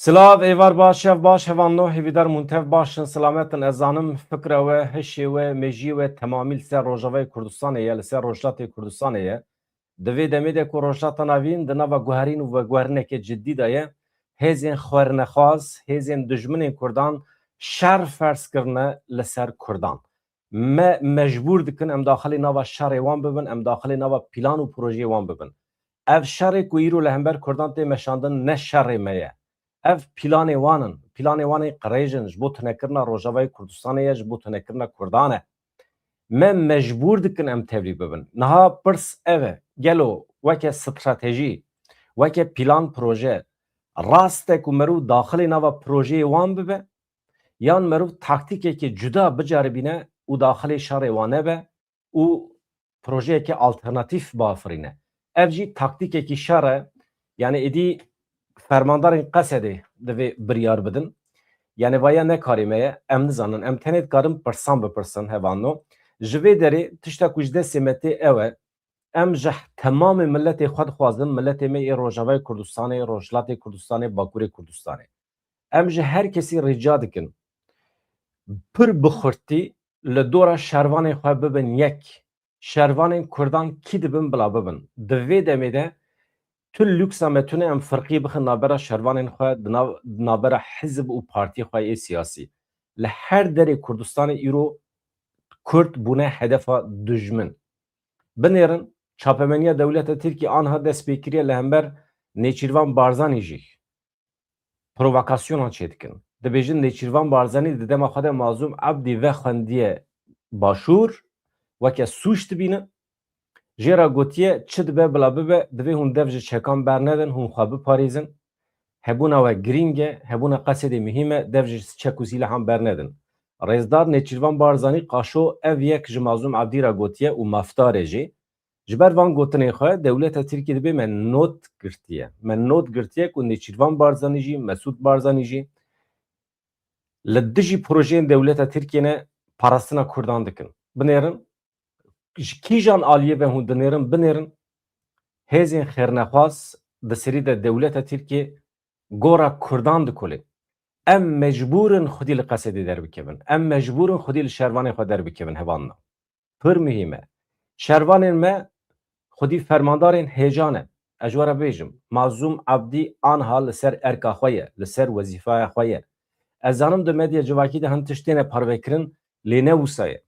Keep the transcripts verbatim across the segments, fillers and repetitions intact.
Silav, êvar baş, şev baş, hevan no, hêvîdar hûn tev baş in, silamet in. Ez zanim fikra we, hişê we, mejiyê we temamî li ser Rojavayê Kurdistanê ye, li ser Rojhilatê Kurdistanê ye. Di vê demê de ku Rojhilata Navîn di nava guherîn û veguherineke cidî de ye, hêzên xwernexwaz, hêzên dijminên Kurdan şer ferz kirine li ser Kurdan. Me mecbûr dikin em daxilê nava şerê wan bibin, em daxilê nava plan û projeyê wan bibin. Ev şerê ku îro li hember Kurdan tê meşandin ne şerê me ye. Ev planê wan in. Planê wan ê qirêj in. Ji bo tunekirina Rojavayê Kurdistanê ye, ji bo tunekirina Kurdan e. Me mecbûr dikin em tevlî bibin. Niha pirs ev e. Gelo weke stratejî, weke plan proje, rast e ku merû daxilê nava projeyê wan bibe, yan merû taktîkeke cuda bicaribîne û daxilê şerê wan nebe û projeyeke alternatîf biafirîne. Ev jî taktîkekî şer e. Yani êdî fermandarên Qesedê divê biryar bidin. Yani vaya ne karê me ye, em nizanin. Em tenê dikarin pirsan bipirsin hevanno. Ji vê derê tişta ku ji destê me tê ew e. Em ji temamê miletê xwe dixwazin, miletê me ê Rojavayê Kurdistanê, Rojhilatê Kurdistanê, Bakurê Kurdistanê. Em ji her kesî rica dikin. Pir bi xurtî li dora şervanên xwe bibin yek. Şervanên Kurdan kî dibin bila bibin. Di vê demê de tu lûksa me tune em firqî bixin navbera şervanên xwe, di nav, di navbera hizb û partiyê xwe yê siyasî. Li her derê Kurdistanê îro Kurd bûne hedefa dijmin. Binêrin, çapemeniya dewleta Tirkî anha dest pê kiriye li hember Nêçîrvan Barzanî jî provokasyonan çêdikin. Dibêjin Nêçîrvan Barzanî di dema xwe de Mazlûm Ebdî vexwendiye Başûr, weke sûc dibînin. Jê re gotiye, çi dibe bila bibe, divê hûn dev ji çekan bernedin, hûn xwe biparêzin. Hebûna we girîng e, hebûna Qesedê muhîm e, dev ji çek û sîlehan bernedin. Rêzdar Nêçîrvan Barzanî Qaşo ev yek ji Mazlûm Ebdî re gotiye û mafdar e jî. Ji ber van gotinên xwe dewleta Tirkiyê dibê me not girtiye. Me not girtiye ku Nêçîrvan Barzanî jî, Mesûd Barzanî jî li dijî projeyên dewleta Tirkiyê ne parastina Kurdan dikin. Binêrin, ji kîjan aliyê ve hûn dinêrin, binêrin, hêzên xêrnexwaz di serî de dewleta Tirkiyê gora Kurdan dikolin. Em mecbûr in xwedî li Qesedê derbikevin. Em mecbûr in xwedî li şervanên xwe derbikevin hevanna. Pir muhîm e. Şervanên me xwedî fermandarên hêja ne. Ez ji we re bêjim, Mazlûm Ebdî anha li ser erka xwe ye, li ser wezîfeya xwe ye. Ez zanim di medya civakî de hin tişt têne parvekirin, lê ne wisa ye.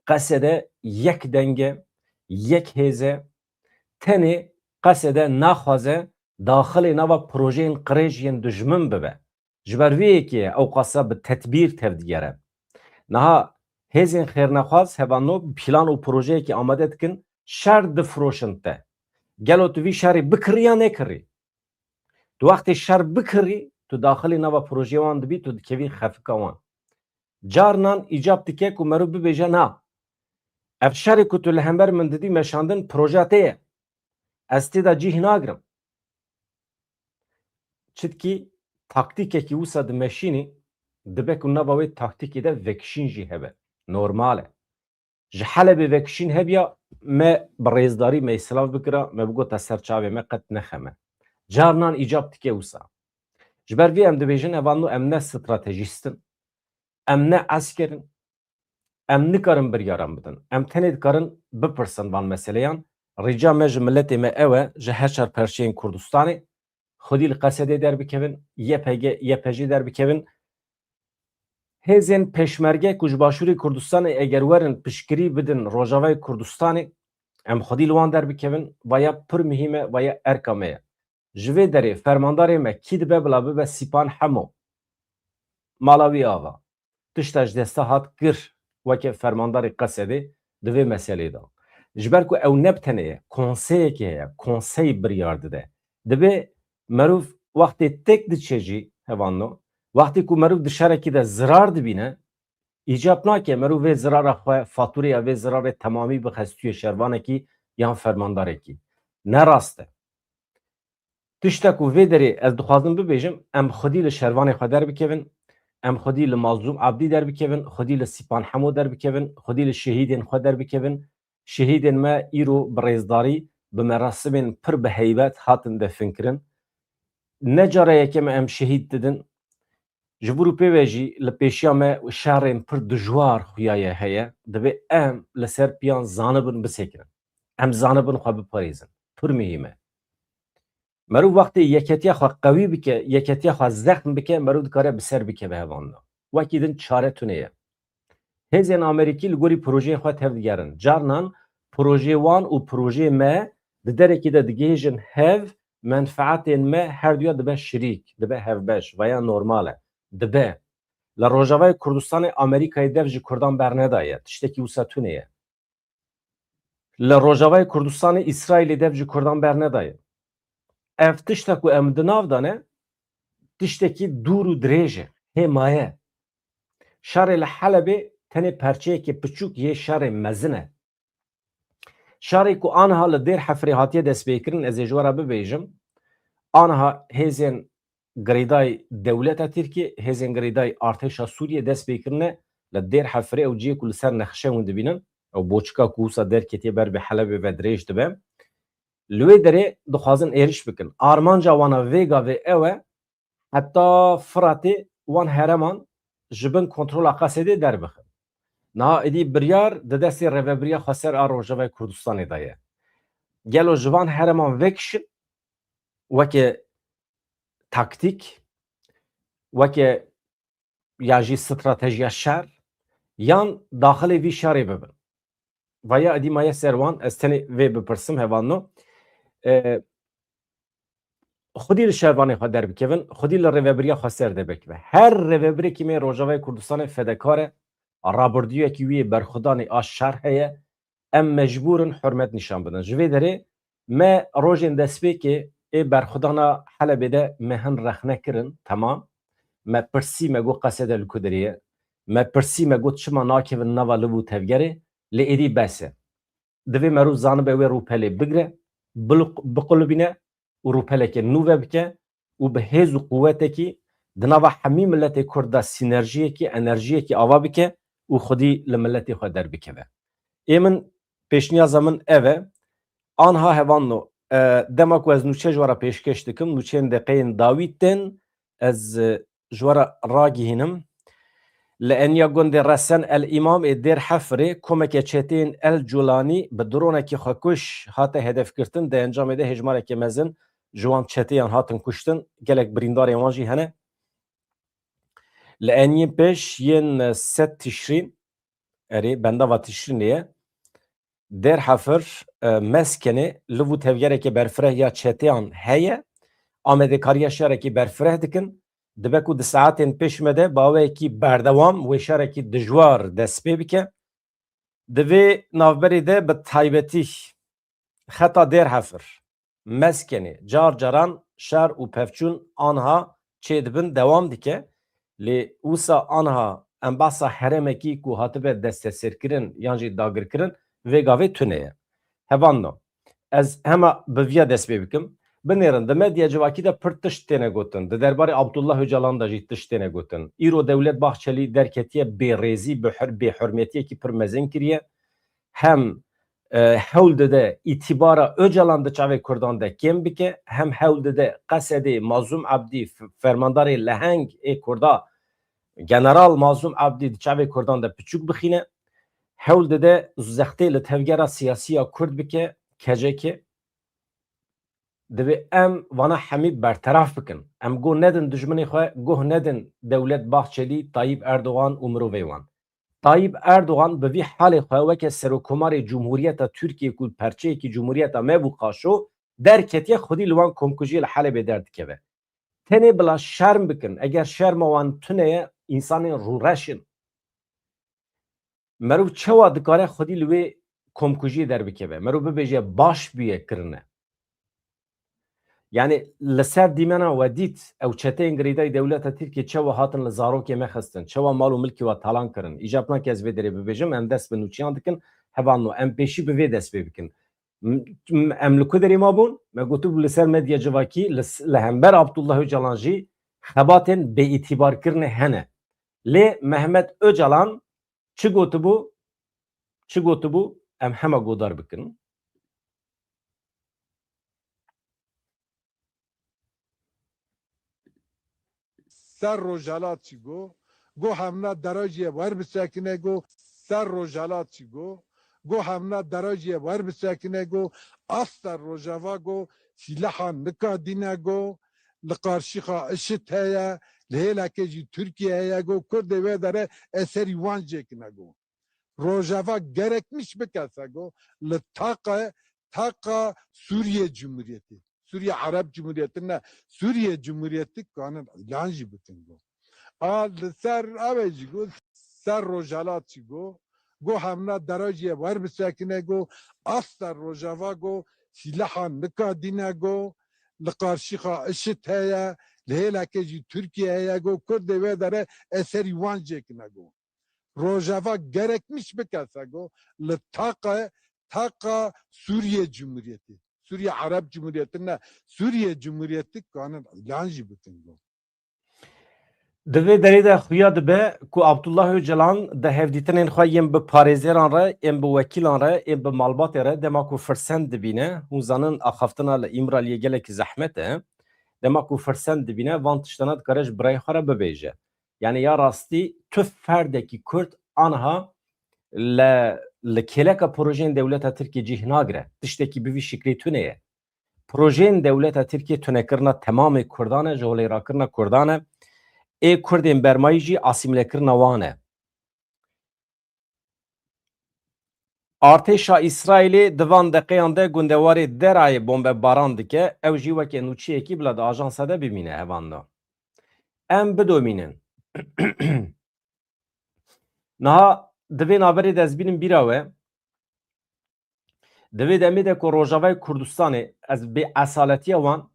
Qesede yek deng e, yek hêz e. Tenê Qesede naxwaze daxilê nava projeyên qirêj yên dijmin bibe. Ji ber vê yekê ye ewqasa bi tedbîr tevdigere. Niha hêzên xêrnexwaz hevanno plan û projeyekê amade dikin, şer difiroşin te. Gelo tu vî şerê bikirî ya nekirî? Tu wextê şer bikirî, tu daxilê nava projeyê wan dibî, tu dikevî xefika wan. Carnan îcab dike ku meriv bibêje na. Ev şerê ku tu li hember min didî meşandin projeya te ye. Ez tê de cih nagirim. Çitkî taktîkekî wisa dimeşînî, dibe ku nava wê taktîkê de vekişîn jî hebe. Normal e. Ji Helebê vekişîn hebiya me bi rêzdarî me silav bikira, me bigota ser çavê me qet nexeme. Carnan îcab dike wisa. Ji ber vê em dibêjin, hevalno, em ne stratejîst in, em ne esker in, em nikarin biryaran bidin. Em tenê dikarin bipirsin van meseleyan. Rica me ji miletê me ew e, ji her çar perçeyên Kurdistanê, xwedî li Qesedê derbikevin, Y P G, Y P G derbikevin. Hêzên pêşmerge ku ji Başûrê Kurdistanê eger werin piştgirî bidin Rojavayê Kurdistanê, em xwedî li wan derbikevin, vaya pir muhîm e, vaya erka me ye. Ji vê derê fermandarê me kî dibe bila bibe Sîpan Hemo. Mala wî ava. Tişta ji desta hat kir weke fermandarê Qesedê di vê meselê de. Ji ber ku ew ne bi tenê ye, konseyekê heye, konsey biryar dide. Dibê meriv wextê tek diçe jî, hevanno, wextê ku meriv di şerekî de zirar dibîne, îcab nake meriv vê zirara xwe, fatûreya vê zirarê temamî bixe stûyê şervanekî yan fermandarekî. Ne rast e. Tişta ku vê derê ez dixwazim bibêjim, em xwedî li şervanê xwe derbikevin, em xwedî li Mazlûm Abdî derbikevin, xwedî li Sîpan Hemo derbikevin, xwedî li şehîdên xwe derbikevin. Şehîdên me îro bi rêzdarî, bi merasimên pir bi heybet hatin definkirin. ne cara yekem em şehîd didin. Ji vir û pê ve jî li pêşiya me şerên pir dijwar xuyaye heye. Divê em li ser piyan zanibin bisekinin. Em zanibin xwe biparêzin. Pir muhîm e. Merû wextê yeketiya xwe qewî bike, yeketiya xwe zexm bike, merû dikare bi ser bikeve hevanna. Wekî din çare tune ye. Hêzên Amerîkî li gorî projeyên xwe tevdigerin. Carnan projeyê wan û projeyê me di derekê de digihêjin hev, menfaetên me herduya dibe şirîk, dibe hevbeş, vaya normal e. Dibe. Li Rojavayê Kurdistanê Amerîkayê dev ji Kurdan bernedaye. Tiştekî wisa tune ye. Li Rojavayê Kurdistanê Îsraîlê dev ji Kurdan bernedaye. Ev tişta ku em di nav de ne, tiştekî dûr û dirêj e. Hê maye. Şerê li Helebê tenê perçeyekê piçûk yê şerê mezin e. Şerê ku aniha li Dêr Hefirê hatiye destpêkirin, ez ê ji we re bibêjim, aniha hêzên girêdayî dewleta Tirkiyê, hêzên girêdayî artêşa Sûriyê dest pê kirine li Dêr Hefirê, ew cihê ku li ser nexşe hûn dibînin, ew boçika ku wisa derketiye ber bi Helebê ve dirêj dibe. Li wê derê dixwazin êriş bikin. Armanca wan a vê gavê ew e, heta Firatê wan hereman ji bin kontrola Qesedê derbixin. Niha êdî biryar di destê Rêvebiriya Xweser a Rojavayê Kurdistanê de ye. Gelo ji van hereman vekişin, weke taktîk, weke ya jî stratejiya şer, yan daxilê vî şerê bibin? Vaya êdî maye ser wan, ez tenê vê bipirsim, hevalno. E, xwedî li şervanê xwe derbikevin, xwedî li Rêvebiriya Xweser derbikive. Her rêvebirekî me Rojavayê Kurdistanê fedekar e, rabirdûyekî wî yê berxwedanê a şer heye, em mecbûr in hurmet nîşan bidin. Ji vê derê me rojên destpêkê ê berxwedana Helebê de me hin rexne kirin, temam. Me pirsî, me got Qesede li ku derê ye. Me pirsî, me got çima nakevin nava liv û tevgerê, lê êdî bes e. Divê merû zanibe wê rûpelê bigire, biliq-, biqulibîne û rûpeleke nû vebike û bi hêz û quwetekî di nava hemî miletê Kurd de sînerjiyekî, enerjiyekî ava bike û xwedî li miletê xwe derbikeve. Ê min, pêşniyaza min ev e. Anha hevalno, e, dema ku ez nûçe ji we re pêşkêş dikim, nûçeyên deqeyên dawî tên, ez, e, ji we re ragihînim. Li eniya gundê Resen El Îmam ê Dêr Hefirê komeke çeteyên El Culanî bi dronekî xwekuş hate hedefgirtin. Di encamê de hêjmareke mezin ji wan çeteyan hatin kuştin. Gelek birîndarên wan jî hene. Li eniyên pêş yên sed Tişrîn, erê, bendava Tişrînê ye. Dêr Hefir, e, Meskenê liv û tevgereke berfireh ya çeteyan heye. Amedekariya şerekî berfireh dikin. Dibe ku di saetên pêş me de bi awayekî berdewam wê şerekî dijwar dest pê bike. Di vê navberê de bi taybetî xeta Dêr Hefir, Meskenê, car caran şer û pevçûn anha çêdibin, dewam dike. Lê wisa anha em behsa herêmekî ku hatibe desteserkirin yan jî dagirkirin, vê gavê tune ye. Hevalno, ez hema bi viya dest pê bikim. Binêrin, di medya civakî de pir tişt têne gotin. Di derbarê Abdullah Ocalan de jî tişt têne gotin. Îro Dewlet Bahçelî derketiye bêrêzî, bihur-, bêhurmetiyekî pir mezin kiriye. Hem, e, hewl dide îtîbara Ocalan di çavê Kurdan de kêm bike, hem hewl dide Qesedê Mazlûm Ebdî, f-, fermandarê leheng ê Kurda, General Mazlûm Ebdî di çavê Kurdan de piçûk bixîne. Hewl dide zextê li tevgera siyasî ya Kurd bike, K C K. Divê em vana hemî berteraf bikin. Em guh nedin dijminê xwe, guh nedin Dewlet Bahçelî, Tayyip Erdogan û mirovê wan. Tayyip Erdogan bi vî halê xwe weke Serokkomarê Cumhuriyeta Tirkiyê ku perçeyekî Cumhuriyeta me bû qaşo, derketiye, xwedî li wan komkujiyê li Helebê derdikeve. Tenê bila şerm bikin. Eger şerma wan tune ye, însanên rûreş in. Merûv çawa dikare xwedî li wê komkujiyê derbikeve? Merûv bibêje baş bûye kirine. Yani li ser dîmena we dît, ew çeteyên girêdayî dewleta Tirkiyê çawa hatin li zarokê me xistin, çawa mal û milkê we talan kirin. Îcab nake ez vê derê bibêjim, em dest bi nûçiyan dikin, hevalno, em pêşî bi vê dest pê bikin. M-, m-, em li ku derê mabûn? Me gotibû li ser medya civakî, li s-, li hember Abdullah Ocalan jî xebatên bêîtîbarkirinê hene. Lê Mehmet Ocalan çi gotibû? Çi gotibû? Em hema godar bikin. Ser Rojhelat jî got, got hemna dera jî ye wer bisekine got, ser Rojhelat jî got, got hemna dera jî ye wer bisekine got, aster Rojava got, sîlehan nikadîne got, li qarşîxa IŞİD heye, li hêlekê jî Tirkiye heye got, Kurdê wê derê ez serî wan jêkine got. Rojava gerekmiş bike se got, li taqa, taqa Sûriye Cumhuriyeti. Sûriye Ereb Cumhuriyeti ne, Sûriye Cumhuriyeti kanin îlan jî bikin got. A li ser ev jî got, ser Rojhelat jî got, got hemna dera jî ye wer bisekine got, aster Rojava got, sîlehan nikadîne got, li qarşîxa IŞİD heye, li hêlekê jî Tirkiye heye got, Kurdê wê derê ez serî wan jêkine got. Rojava gerekmiş bike se got, li taqa, taqa Sûriye Cumhuriyeti. Sûriye Ereb Cumhuriyeti ne, Sûriye Cumhuriyeti kanin îlan jî bikin got. Di vê derê de xuya dibe ku Abdullah Ocalan di hevdîtinên xwe yên bi parêzeran re, yên bi wekîlan re, yên bi malbatê re dema ku firsend dibîne, hûn zanin axaftina li Îmraliyê gelekî zehmet e. Dema ku firsend dibîne, van tiştana dikare ji birayê xwe re bibêje. Yani ya rastî tu ferdekî Kurd aniha li, li kêleka projeyên dewleta Tirkiyê cih nagire. Tiştekî bi vî şiklî tune ye. Projeyên dewleta Tirkiyê tunekirina temamê Kurdan e, ji holê rakirina Kurdan e. Ê Kurdên Bermayî jî asîmlekirina wan e. Artêşa Îsraîlê di van deqeyan de gundewarê Derayê bombebaran dike, ew jî weke nûçiyekî bila di ajansa de bimîne hevanno. Em bidomînin. Niha di vê naberê de ez bînim bîra we, di vê demê de ku Rojavayê Kurdistanê, ez bê esaletiya wan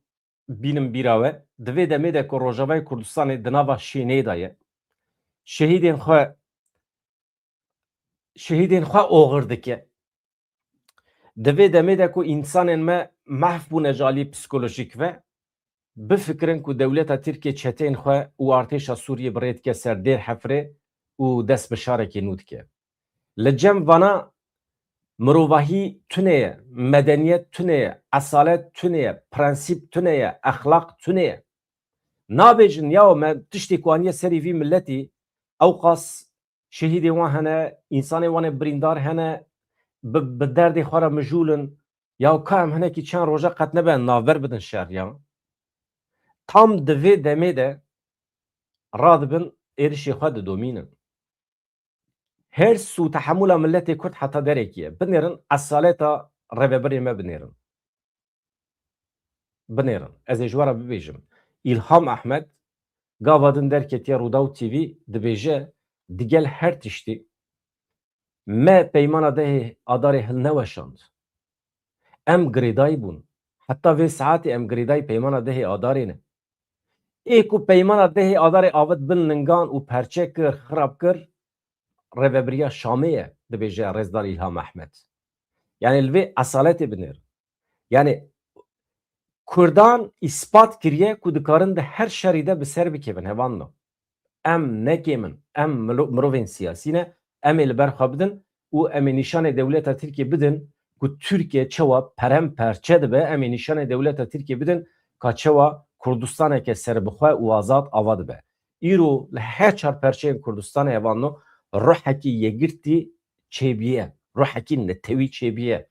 bînim bîra we, di vê demê de ku Rojavayê Kurdistanê di nava şênê de ye, şehîdên xwe, şehîdên xwe oxir dike. Di vê demê de ku însanên me mehf bûne ji alî psîkolojîk ve, bifikirin ku dewleta Tirkiyê çeteyên xwe û artêşa Sûriyê bi rê dike ser Dêr Hefrê û dest bi şarekê nû dike. Li cem vana mirovahî tune ye, medeniyet tune ye, esalet tune ye, prensîp tune ye, exlaq tune ye. Nabêjin, yaw me tiştê ku aniye serî vî miletî, ewqas şehîdê wan hene, însanê wan ê birîndar hene, bi, bi derdê xwe re mijûl in. Yaw ka em hinekî çend roje qet nebe navber bidin şer ya. Tam di vê demê de radibin êrişê xwe didomînin. Hêrs û tehemûla miletê Kurd heta derekî ye. Binêrin esaleta rêvebirê me binêrin. Binêrin. Ez ê ji we re bibêjim. Îlham Ehmed gava din derketiye Rûdaw T V, dibêje, digel her tiştî me peymana dehê Adarê hilneweşand. Em girêdayî bûn. Heta vê saetê em girêdayî peymana dehê Adarê ne. Ê ku peymana dehê Adarê avêt bin lingan û perçe kir, xirab kir, rêvebiriya Şamê ye, dibêje Rêzdar Îlham Ehmed. Yani li vê esaletê binêr. Yani Kurdan îspat kiriye ku dikarin di her şerî de bi ser bikevin, hevalno. Em ne kêm in, em milo-, mirovên siyasî ne, em ê li ber xwe bidin û em ê nîşanê dewleta Tirkiyê bidin ku Tirkiye çawa perem perçe dibe, em ê nîşanê dewleta Tirkiyê bidin ka çawa Kurdistaneke serbixwe û azad ava dibe. Îro li her çar perçeyên Kurdistanê, hevalno, ruhekî yekgirtî çêbûye, ruhekî netewî çêbûye.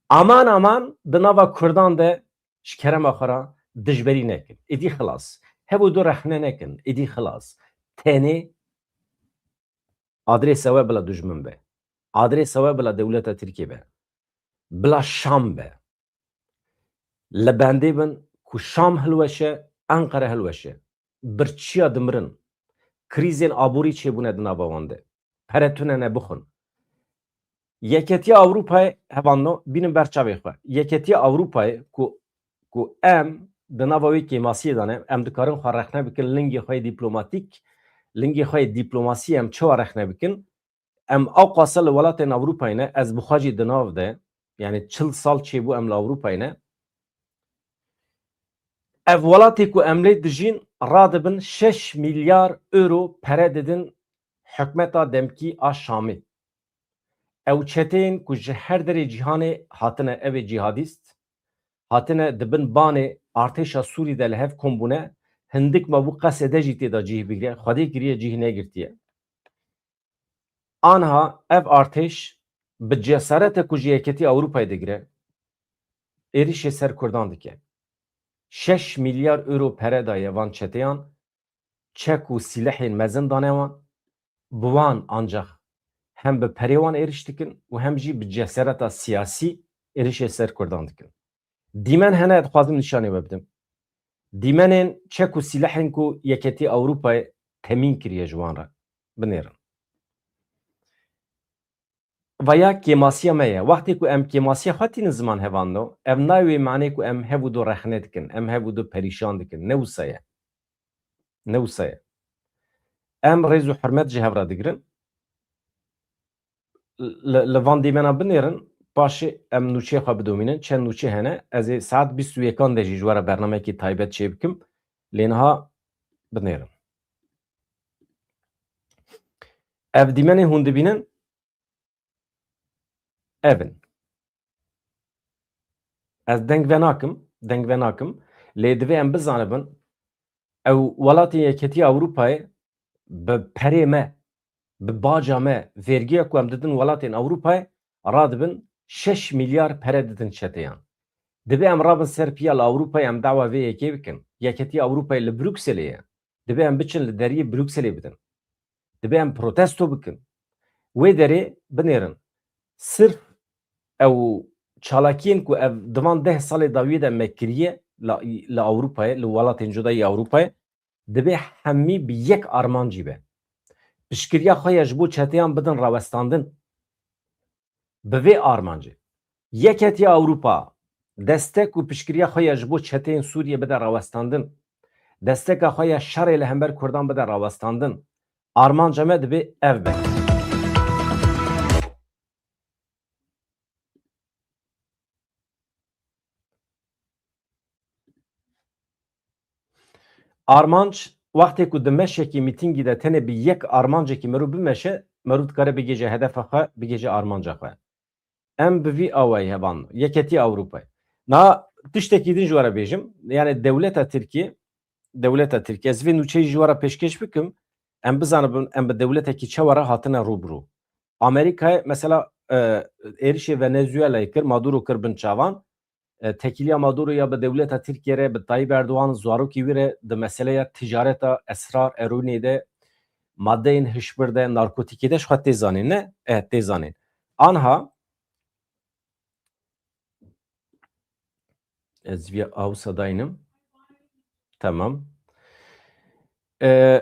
Aman aman di nava Kurdan de ji kerema xwe re dijberî nekin. Êdî xilas. Hev û du rexne nekin. Êdî xilas. Tenê adrêsa we bila dijmin be. Adrêsa we bila dewleta Tirkiyê be. Bila Şam be. Li bendê bin ku Şam hilweşe, Enqere hilweşe. Birçiya dimirin. Krîzên aborî çêbûne di nava wan de. Pere tune ne bixwin. Yeketiya Ewropayê, hevalno, bînin ber çavê xwe. Yeketiya Ewropayê ku, ku em di nava wê kêmasiyê de ne, em dikarin xwe rexne bikin lingê xwe yê dîplomatîk, lingê xwe yê dîplomasiyê em çawa rexne bikin? Em ewqasa li welatên Ewropayê ne, ez bi xwe jî di nav de, yani çil sal çêbû em li Ewropayê ne. Ev welatê ku em lê dijîn, radibin şeş milyar euro pere didin hikûmeta demkî a Şamê. Ew çeteyên ku ji her derê cîhanê hatine, ev ê cîhadîst, hatine di bin banê artêşa Sûrî de li hev kom bûne, hindik mabû qesede jî tê de cih bigire, Xwedê kiriye cih negirtiye. Anha ev artêş bi cesarete ku ji Yeketî Ewropayê digire, êrişê ser Kurdan dike. Şeş milyar euro pere daye van çeteyan, çek û sîlehên mezin dane wan, bi wan ancax hem bi perê wan êriş dikin û hem jî bi cesareta siyasî êrişê ser Kurdan dikin. Dîmen hene, ez dixwazim nîşanê we bidim. Dîmenên çek û sîlehên ku Yeketî Ewropayê temîn kiriye ji wan re. Binêrin. Vaya kêmasiya me ye. Wextê ku em kêmasiya xwe tînin ziman hevando, ev nayê wê manê ku em hev û du rexne dikin, em hev û du perîşan dikin. Ne wisa ye. Ne wisa ye. Em rêz û hurmet ji hev re digirin. Li, li van dîmena binêrin, paşê em nûçeyê xwe bidomînin. Çend nûçe hene, ez ê saet bîst û yekan de jî ji we re bernameyekî taybet çêbikim. Lê niha binêrin. Ev dîmenê hûn dibînin, ev in. Ez deng venakim, deng venakim. Lê divê em bizanibin, ew welatên Yeketî Ewropayê bi perê me, bi baca me, vergiya ku em didin welatên Ewropayê, radibin şeş milyar pere didin çeteyan. Divê em rabin ser piya li Ewropayê, em dawa vê yekê bikin. Yeketî Ewropayê li Brukselê ye. Divê em biçin li deriyê Brukselê bidin. Divê em protesto bikin. Wê derê binêrin. Sirf ew çalakiyên ku ev di van deh salê dawiyê de me kiriye li, li Ewropayê, li welatên cuda yê Ewropayê, divê hemî bi yek armancî be. Piştgiriya xwe ya ji bo çeteyan bidin rawestandin. Bi vê armancê, Yeketiya Ewropa destek û piştgiriya xwe ya ji bo çeteyên Sûriyê bide rawestandin. Desteka xwe ya şerê li hember Kurdan bide rawestandin. Armanca me divê ev be. Armanc, wextê ku di meşekî, mîtîngî de tenê bi yek armancekî merû bimeşe, merû dikare bigihêje hedefa xwe, bigihêje armanca xwe. Em bi vî awayî hevan, Yeketî Ewropayê. Niha tiştekî din ji we re bêjim, yani dewleta Tirkiyê, dewleta Tirkiyê, ez vê nûçeyî ji we re pêşkêş bikim, em bizanibin, em bi dewletekî çawa re hatine rû bi rû. Amerîkayê, mesela, e, êrişê Venezuelayê kir, Maduro kir bin çavan, e, tekîliya Maduro ya bi dewleta Tirkiyê re, bi Tayyip Erdogan, zarokê wî re di meseleya ticareta esrar, eroînê de, madeyên hişbir de, narkotîkê de ji xwe tê zanîn, ne? E, tê zanîn. Anha ez vî awsa daynim. Tamam. E,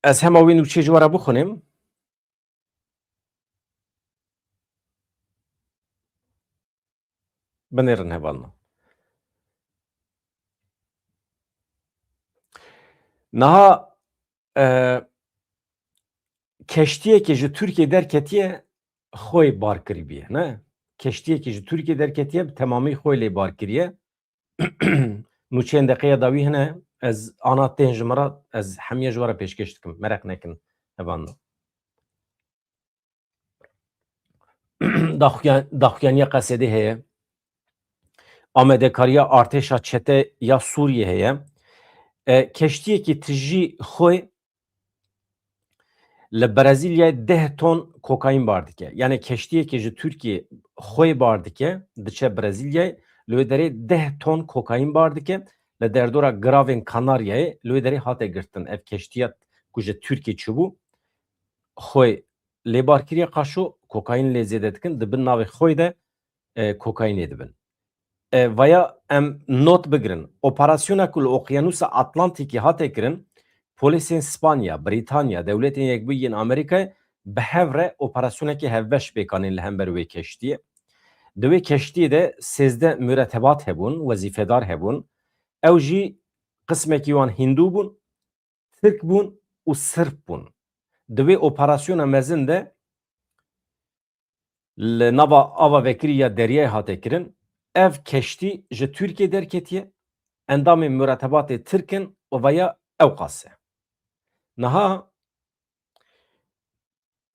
ez hema wê nûçeyê ji we re bixwînim. Binêrin hevalno. Niha, e, keştiyekê ji Tirkiyê derketiye, xwê bar kirî bîye, ne? Keştiyekê ji Tirkiyê derketiye, bi temamî xwê lê bar kiriye. Nûçeyên deqeya dawî hene, ez ana tên ji min re, ez hemiya ji we re pêşkêş dikim. Meraq nekin, hevalno. Daxuyan-, daxuyaniya Qesedê heye. Amadekariya artêşa çete ya Sûriyê heye. E, keştiyekî tijî xwe li Brezilyayê deh ton kokaîn bar dike. Yani keştiyekê ji Tirkiyê xwe bar dike, diçe Brezilyayê, li wê derê deh ton kokaîn bar dike. Li derdora Giravên Kanaryayê, li wê derê hate girtin. Ev keştiya ku ji Tirkiyê çûbû, xwe lê bar kiriye qaşo, kokaîn lê zêde dikin, di bin navê xwe de, e, kokaînê dibin. E, vaya em not bigirin, operasyona ku li Okyanûsa Atlantîkê hate kirin, polîsên Spanya, Brîtanya, Dewletên Yekbûyî yên Amerîkayê bi hev re operasyonekê hevbeş pêk anîn li hember wê keştiyê. Di wê keştiyê de sêzdeh muretebat hebûn, wezîfedar hebûn. Ew jî qismekî wan Hîndû bûn, Tirk bûn û Sirp bûn. Di wê operasyona mezin de li nava ava vekirî ya deryayê hate kirin. Ev keştî ji Tirkiyê derketiye, endamên muretebatê Tirk in û veya ewqas e. Niha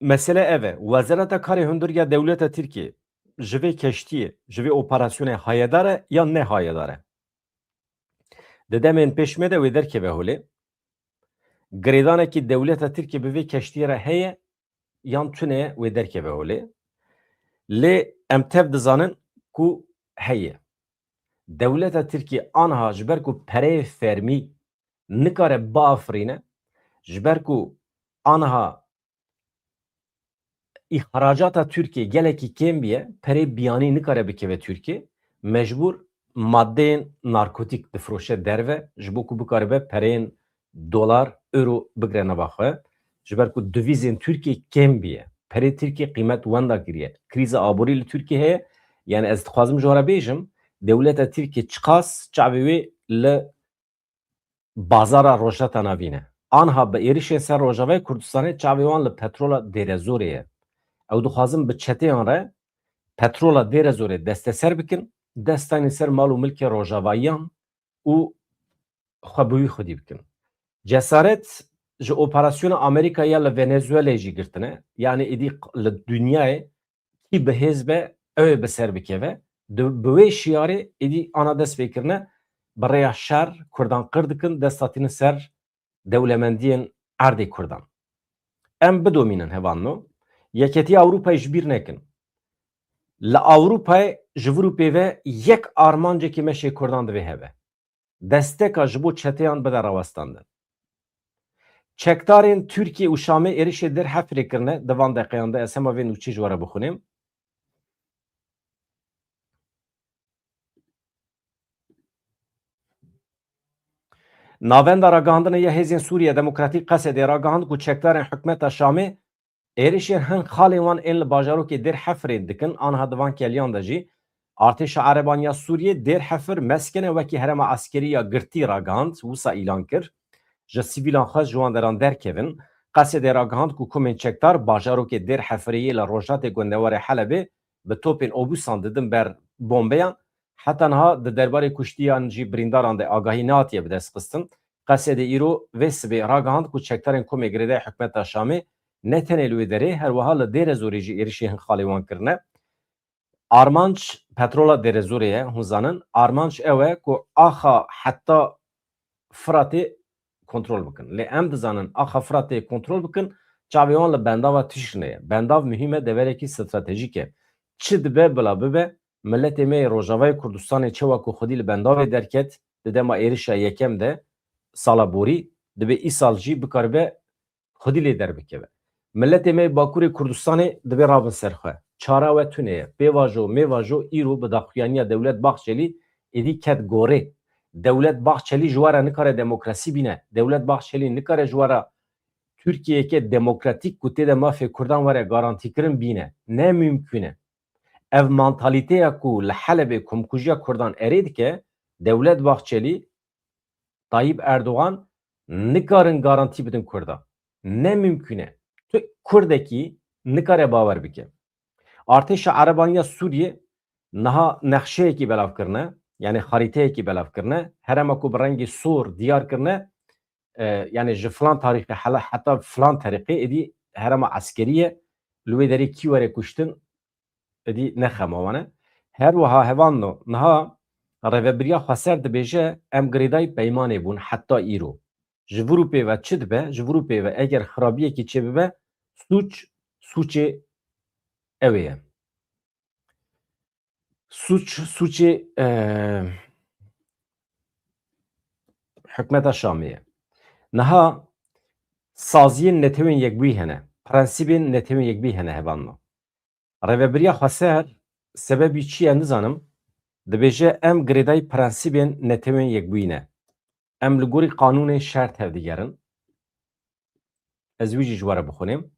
mesele ev e, Wezareta Karê Hundir ya Dewleta Tirkiyê ji vê keştiyê, ji vê operasyonê hayedar e yan ne hayedar e? Di demên pêş me de wê derkeve holê. Girêdanekî dewleta Tirkiyê bi vê keştiyê re heye yan tune ye, wê derkeve holê. Lê em tev dizanin ku heye. Dewleta Tirkiyê aniha ji ber ku pereyê fermî nikare biafirîne, ji ber ku aniha îxracata Tirkiyê gelekî kêm biye, perê biyanî nikare bikeve Tirkiyê, mecbûr madeyên narkotîk difroşe derve, ji bo ku bikaribe pereyên dolar, euro bigire nava xwe. Ji ber ku divîzên Tirkiyê kêm biye, perê Tirkiyê qîmet wenda kiriye. Krîza aborî li Tirkiyê heye. Yani ez dixwazim ji we re bêjim, dewleta Tirkiyê çiqas çavê wê li bazara Rojhilata Navîn e. Anha bi êrişên ser Rojavayê Kurdistanê çavê wan li petrola Dêrezorê ye. Ew dixwazin bi çeteyan re petrola Dêrezorê desteser bikin, dest danîn ser mal û milkê Rojavayiyan û xwe bi wî xwedî bikin. Cesaret ji operasyona Amerîka ya li Venezuelê jî girtine. Yani êdî q-, li dinyayê kî bi hêz be, ew ê bi ser bikeve. Di, bi wê şiyarê êdî ana dest pê kirine, bi rêya şer Kurdan qir dikin, dest hatîne ser dewlemendiyên erdê Kurdan. Em bidomînin hevalno. Yeketiya Ewropayê ji bîr nekin. Li Ewropayê ji vir û pê ve yek armancekî meşê Kurdan divê hebe. Desteka ji bo çeteyan bide rawestandin. Çekdarên Tirkiyê û Şamê êrişê Dêr Hefirê kirine, di van deqeyan de ez hema vê nûçê ji we re bixwînim. Navenda ragihandinê ya Hêzên Sûriye Demokratîk, Qesedê, ragihand ku çekdarên hikûmeta Şamê êrişên hin xalên wan ên li bajarokê Dêr Hefirê dikin, aniha di van keliyan de jî artêşa Ereban ya Sûriyê Dêr Hefir, Meskene wekî herêma eskerî ya girtî ragihand, wisa îlan kir, ji sivîlan xwest ji wan deran derkevin. Qesedê ragihand ku komên çekdar bajarokê Dêr Hefirê yê li rojhatê gundewarê Helebê bi topên obûsan didin ber bombeyan. Heta niha di derbarê kuştiyan jî birîndaran de agahî nehatiye bidestxistin. Qesedê îro vê sibê ragihand ku çekdarên komê girêdayî hikûmeta Şamê ne tenê li wê derê, her wiha li Dêrezorê jî êrişê hin xalê wan kirine. Armanc petrola Dêrezorê ye, hûn zanin. Armanc ew e ku axa heta Firatê kontrol bikin. Lê em dizanin axa Firatê kontrol bikin, çavê wan li bendava tişrine ye. Bendav muhîm e, deverekî stratejîk e. Çi dibe bila bibe, miletê me yê Rojavayê Kurdistanê çewa ku xwedî li bendavê derket, di dema êrişa yekem de sala borî, dibe îsal jî bikaribe xwedî lê derbikeve. Miletê me yê Bakurê Kurdistanê divê rabin ser xwe. Çara we tune ye. Pêvajo, mêvajo îro bi daxuyaniya Dewlet Bahçelî êdî ket gorê. Dewlet Bahçelî ji we re nikare demokrasî bîne. Dewlet Bahçelî nikare ji we re Tirkiyeyeke demokratîk ku tê de mafê Kurdan were garantîkirin bîne. Ne mimkûn e. Ev mantalîteya ku li Helebê komkujiya Kurdan erê dike, Dewlet Bahçelî, Tayyip Erdogan nikarin garantî bidin Kurda. Ne mimkûn e. Tu Kurdekî nikare bawer bike. Artêşa Erebaniya Sûriyê niha nexşeyekî belav kirine, yani xarîteyekî belav kirine. Herema ku bi rengê sor diyar kirine, e, yani ji filan tarîxê hela heta filan tarîxê êdî herema eskerî ye. Li wê derê kî were kuştin, êdî ne xema wan e. Her wiha hevalno, niha Rêvebiriya Xweser dibêje, em girêdayî peymanê bûn heta îro. Ji vir û pê ve çi dibe? Ji vir û pê ve eger xirabiyekî çêbibe, sûc, sûcê ew ê ye. Sûc, sûcê, e, hikûmeta Şamê ye. Niha saziyên Netewên Yekbûyî hene, prensîbên Netewên Yekbûyî hene hevalno. Rêvebiriya Xweser sebebî çi ye nizanim, dibêje em girêdayî prensîbên Netewên Yekbûyî ne. Em li gorî qanûnên şer tevdigerin. Ez wî jî ji we re bixwînim.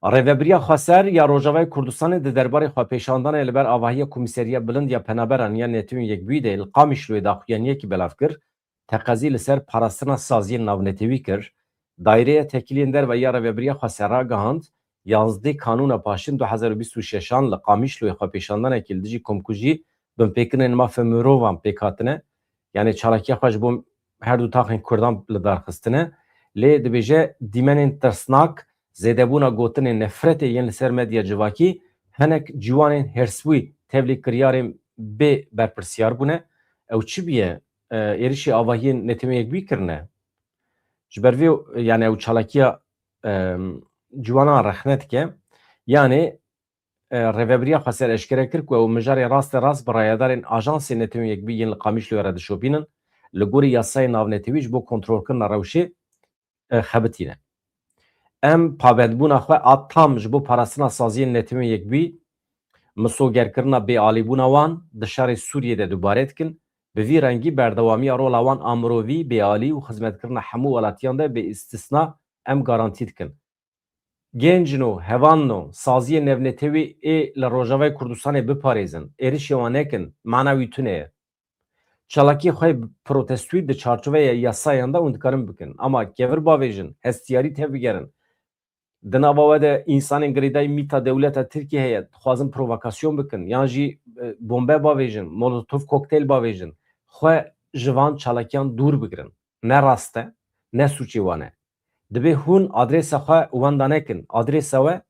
Rêvebiriya Xweser ya Rojavayê Kurdistanê di derbarê xwepêşandanê li ber avahiya Komîseriya Bilind ya Penaberan ya Netewên Yekbûyî de li Qamişloyê daxuyaniyekî belav kir. Teqezî li ser parastina saziyên navnetewî kir. Daîreya Tekiliyên Derve ya Rêvebiriya Xweser ragihand, yanzdeh Kanûna Paşin du hezar û bîst û şeşan li Qamişloyê xwepêşandanekî li dijî komkujî, binpêkirinên mafê mirovan pêk hatine. Yani çalakiya xwe ji bo her du taxên Kurdan li dar xistine. Lê dibêje dîmenên tirsnak, zêdebûna gotinên nefretê yên li ser medya civakî, hinek ciwanên hêrsbûyî tevlî kiryarên bê berpirsiyar bûne. Ew çi bûye? e, êrişî avahiyên Netewên Yekbûyî kirine. Ji ber vê, yani ew çalakiya, e, ciwanan rexne dike. Yani, e, Rêvebiriya Xweser eşkere kir ku ew mijarê raste rast bi rayedarên ajansên Netewên Yekbûyî yên li Qamişloyê re dişopînin, li gorî yasayên navnetewî ji bo kontrolkirina rewşê, e, xebitîne. Em pabendbûna xwe a tam ji bo parastina saziyên Netewên Yekbûyî, misogerkirina bêalîbûna wan di şerê Sûriyê de dubare dikin. Bi vî rengî berdewamiya rola wan a mirovî, bêalî û xizmetkirina hemû welatiyan de bê îstisna em garantî dikin. Gêncino, hevanno, saziyên navnetewî ê li Rojavayê Kurdistanê biparêzin, êrişê wan nekin, mana wî tune ye. Çalakiyê xwe bi protestoyî di çarçoveya yasayan de hûn dikarin bikin. Ama kevir bavêjin, hestiyarî tevbigerin. Di nava we de însanên girêdayî mîta dewleta Tirkiyê heye, dixwazin provokasyon bikin, yan jî, e, bombe bavêjin, molotof kokteyl bavêjin. Xwe ji van çalakiyan dûr bigirin. Ne rast e, ne sûcê wan e. Dibê hûn adresa xwe wenda nekin. Adresa we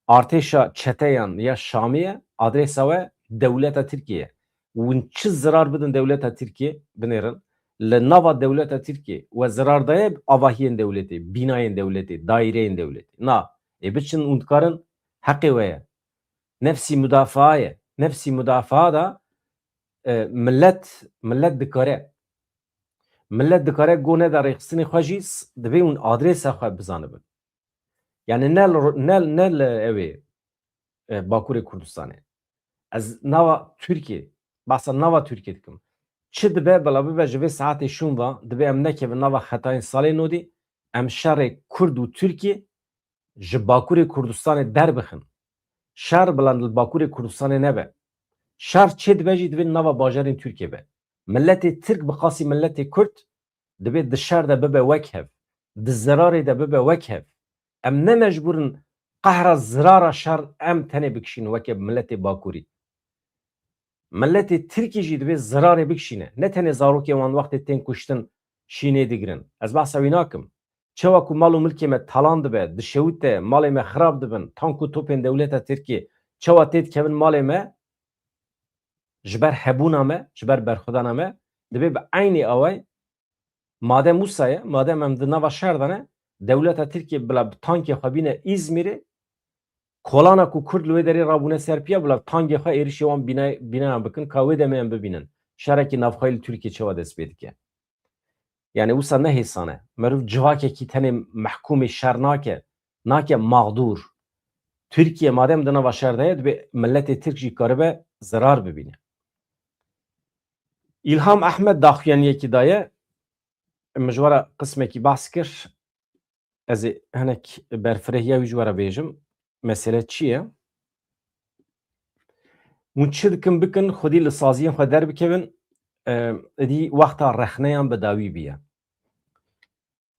artêşa çeteyan ya Şamê ye, adrêsa we dewleta Tirkiyê ye. Hûn çi zirar bidin dewleta Tirkiyê, binêrin. Li nava dewleta Tirkiyê we zirar daye avahiyên dewletê, bînayên dewletê, daîreyên dewletê. Na, ê biçin hûn dikarin, heqê we ye. Nefsî mudafaa ye. Nefsî mudafaa da, e, millet, millet dikare. Millet dikare go neda rêxistinê xwe jî s-, divê hûn adrêsa xwe bizanibin. Yani ne li, ne, ne li ew ê, e, Bakurê Kurdistanê. Ez nava Tirkiyê, behsa nava Tirkiyê dikim. Çi dibe, bila bibe ji vê saetê şûn ve, dibe em nekevin nava xetayên salê nodî, em şerê Kurd û Tirkiyê ji Bakurê Kurdistanê derbixin. Şer bila li Bakurê Kurdistanê nebe. Şer çê dibe jî divê nava bajarên Tirkiyê be. Miletê Tirk bi qasî miletê Kurd divê di şer de bibe wek hev, di zirarê de bibe wek hev. Em ne mecbûr in qehra zirara şer em tenê bikişînin weke miletê Bakurî. Miletê Tirkî jî divê zirarê bikişîne. Ne tenê zarokê wan wextê tên kuştin şînê digirin. Ez behsa wî nakim. Çawa ku mal û milkê me talan dibe, dişewite, malê me xirab dibin, tank û topên dewleta Tirkiyê çawa tê dikevin malê me, ji ber hebûna me, ji ber berxwedana me, divê bi eynî awayî, madem wisa ye, madem em di nava şer de ne, dewleta Tirkiyê bila bi tankê xwe bîne Îzmîrê, kolana ku Kurd li wê derê rabûne ser piya, bila tankê xwe êrişê wan bîne-, bîneyan bikin, ka wê demê em bibînin şerekî navxweyî li Tirkiyê çawa dest pê dike. Yani wisa ne hêsan e. Meriv civakekî tenê mehkûmê şer nake, nake mağdur. Tirkiye madem di nava şer de ye, dibê miletê Tirk jî karibe zirar bibîne. Îlham Ehmed daxuyaniyekî daye, min ji we re qismekî behs kir. Ez ê hinek berfirehiya wî ji we re bêjim. Mesele çi ye? Hûn çi dikin bikin, xwedî li saziyên xwe derbikevin, e, êdî wexta rexneyan bi dawî bûye.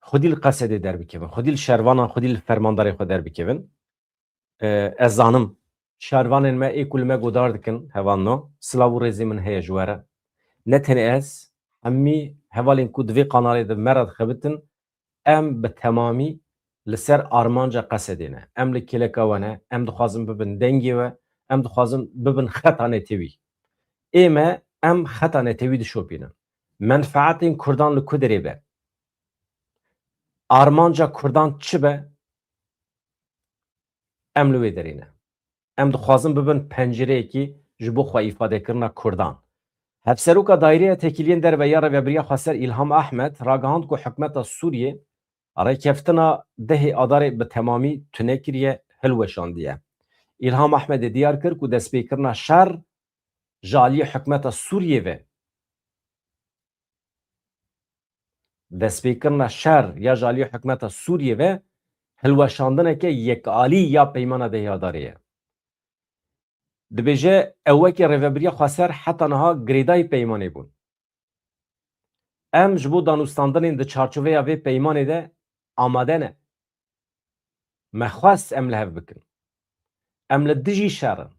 Xwedî li Qesedê derbikevin, xwedî li şervanan, xwedî li fermandarê xwe derbikevin. E, ez zanim, şervanên me ê ku li me godar dikin, hevalno, silav û rêzê min heye ji we re. Ne tenê ez, hemî hevalên ku di vê kanalê de me re dixebitin, em bi temamî li ser armanca Qesedê ne. Em li kêleka we ne, em dixwazin bibin dengê we, em dixwazin bibin xeta netewî. Ê me, em xeta netewî dişopînin. Menfaetên Kurdan li ku derê be? Armanca Kurdan çi be? Em li wê derê ne. Em dixwazin bibin pencereyekî ji bo xwe îfadekirina Kurdan. Hevseroka Daîreya Têkiliyên Derve ya Rêvebiriya Xweser Îlham Ahmed ragihand ku hikûmeta Sûriyê rêkeftina dehê Adarê bi temamî tune kiriye, hilweşandiye. Îlham Ahmedê diyar kir ku destpêkirina şer ji aliyê hikûmeta Sûriyê ve, destpêkirina şer ya ji aliyê hikûmeta Sûriyê ve hilweşandineke yekalî ya peymana dehê Adarê ye. Dibêje, ew wekî Rêvebiriya Xweser heta niha girêdayî peymanê bûn. Em ji bo danûstandinên di çarçoveya vê peymanê de amade ne. Me xwest em li hev bikin. Em li dijî şer in.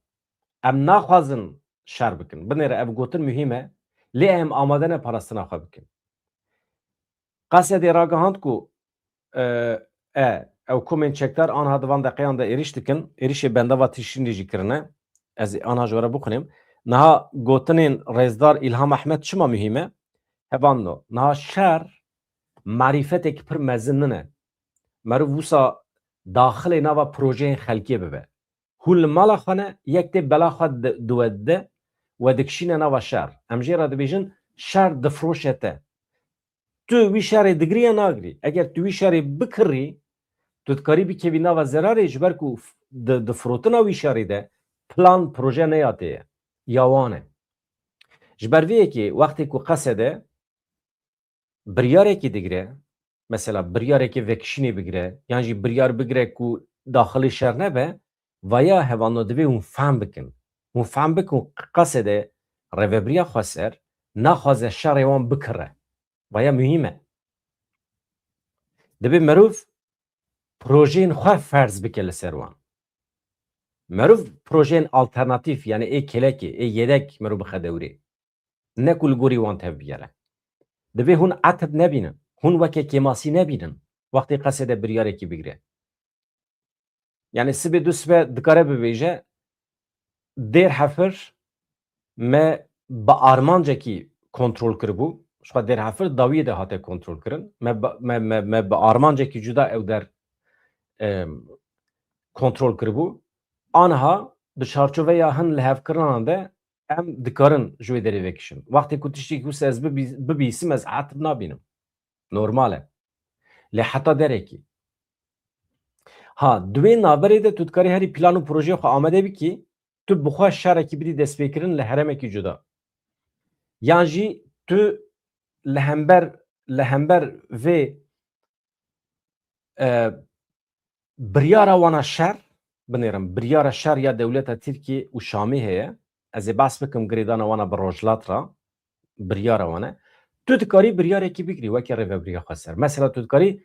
Em naxwazin şer bikin. Binêre ev gotin muhîm e. Lê em amade ne parastina xwe bikin. Qesedê ragihand ku, e, e, ew komên çekdar anha di van deqeyan de êrîş dikin. Êrîşê bendava Tişrînê jî kirine. Ez ê anha ji we re bixwînim. Niha gotinên rêzdar Îlham Ehmed çima muhîm e? Hevalno, niha şer marîfetek pir mezin nine. Meriv wisa daxilê nava projeyên xelkê bibe. Hûn li mala xwe ne, yek tê bela xwe di-, di we dide, we dikişîne nava şer. Em jê re dibêjin, şer difroşe te. Tu wî şerê digirî ya nagirî? Eger tu wî şerê bikirî, tu dikarî bikevî nava zerarê, ji ber ku f-, di, di firotina wî şerê de plan, proje ne ya te ye, ya wan e. Ji ber vê yekê wextê ku Qesede biryarekî digire, mesela biryarekê vekişînê bigire, yan jî biryar bigire ku daxilê şer nebe, vaya hevalno divê hûn fehm bikin. Hûn fehm bikin, Qesede rêvebiriya xweser naxwaze şerê wan bikire. Vaya muhîm e. Divê meriv projeyên xwe ferz bike li ser wan. Meriv projeyên alternatîf, yani ê kelekê, ê yedek meriv bixe dewrê. Ne ku li gorî wan tevbigere. Divê hûn etib nebînin. Hûn weke kêmasî nebînin. Wextê Qesede biryarekî bigire. Yani sibê du sibe dikare bibêje, Dêr Hefir me bi armancekî kontrol kiribû. Ji xwe Dêr Hefir dawiyê de hate kontrol kirin. Me bi, me, me, me bi armancekî cuda ew der, em, kontrol kiribû. Aniha di çarçoveya hin lihevkirinan de em dikarin ji wê derê vekişin. Wextê ku tiştekî wisa ez bibî-, bibîsim, ez etib nabînim. Normal e. Lê heta derekî. Ha, di wê navberê de tu dikarî herî plan û projeyê xwe amade bikî, tu bi xwe şerekî bidî destpêkirin li herêmekî cuda. Yan jî tu li hember, li hember vê, e, biryara wana şer, binêrim, biryara şer ya dewleta Tirkiyê û Şamê heye. Ez ê behs bikim girêdana wana bi Rojhilat re, biryara wan e. Tu dikarî biryarekî bigirî weke rêvebiriya xweser. Mesela tu dikarî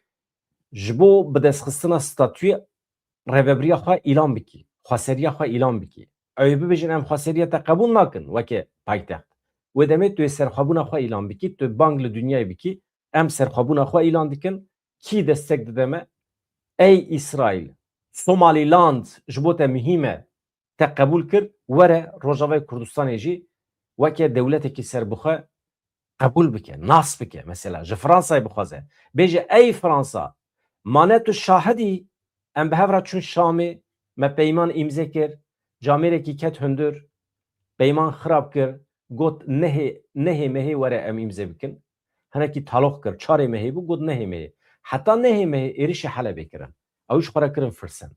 ji bo bidestxistina statuyê rêvebiriya xwe îlan bikî, xweseriya xwe îlan bikî. Ew ê bibêjin, em xweseriya te qebûl nakin weke paytext. Wê demê tu yê serxwebûna xwe îlan bikî, tu bang li dinyayê bikî, em serxwebûna xwe îlan dikin, kî destek dide me? Ey Îsraîl, Somaliland ji bo te muhîm e, te qebûl kir, were Rojavayê Kurdistanê jî weke dewletekî serbixwe qebûl bike, nas bike. Mesela ji Fransayê bixwaze, bêje, ey Fransa, ma ne tu şahid î, em bi hev re çûn Şamê, me peyman îmze kir, camêrekî ket hundir, peyman xirab kir, got, nehê, nehê mehê were em îmze bikin. Hinekî taloq kir, çarê mehê bû, got, nehê mehê. Heta nehê mehê êrişê Helebê kirin. Ew ji xwe re kirin firsend.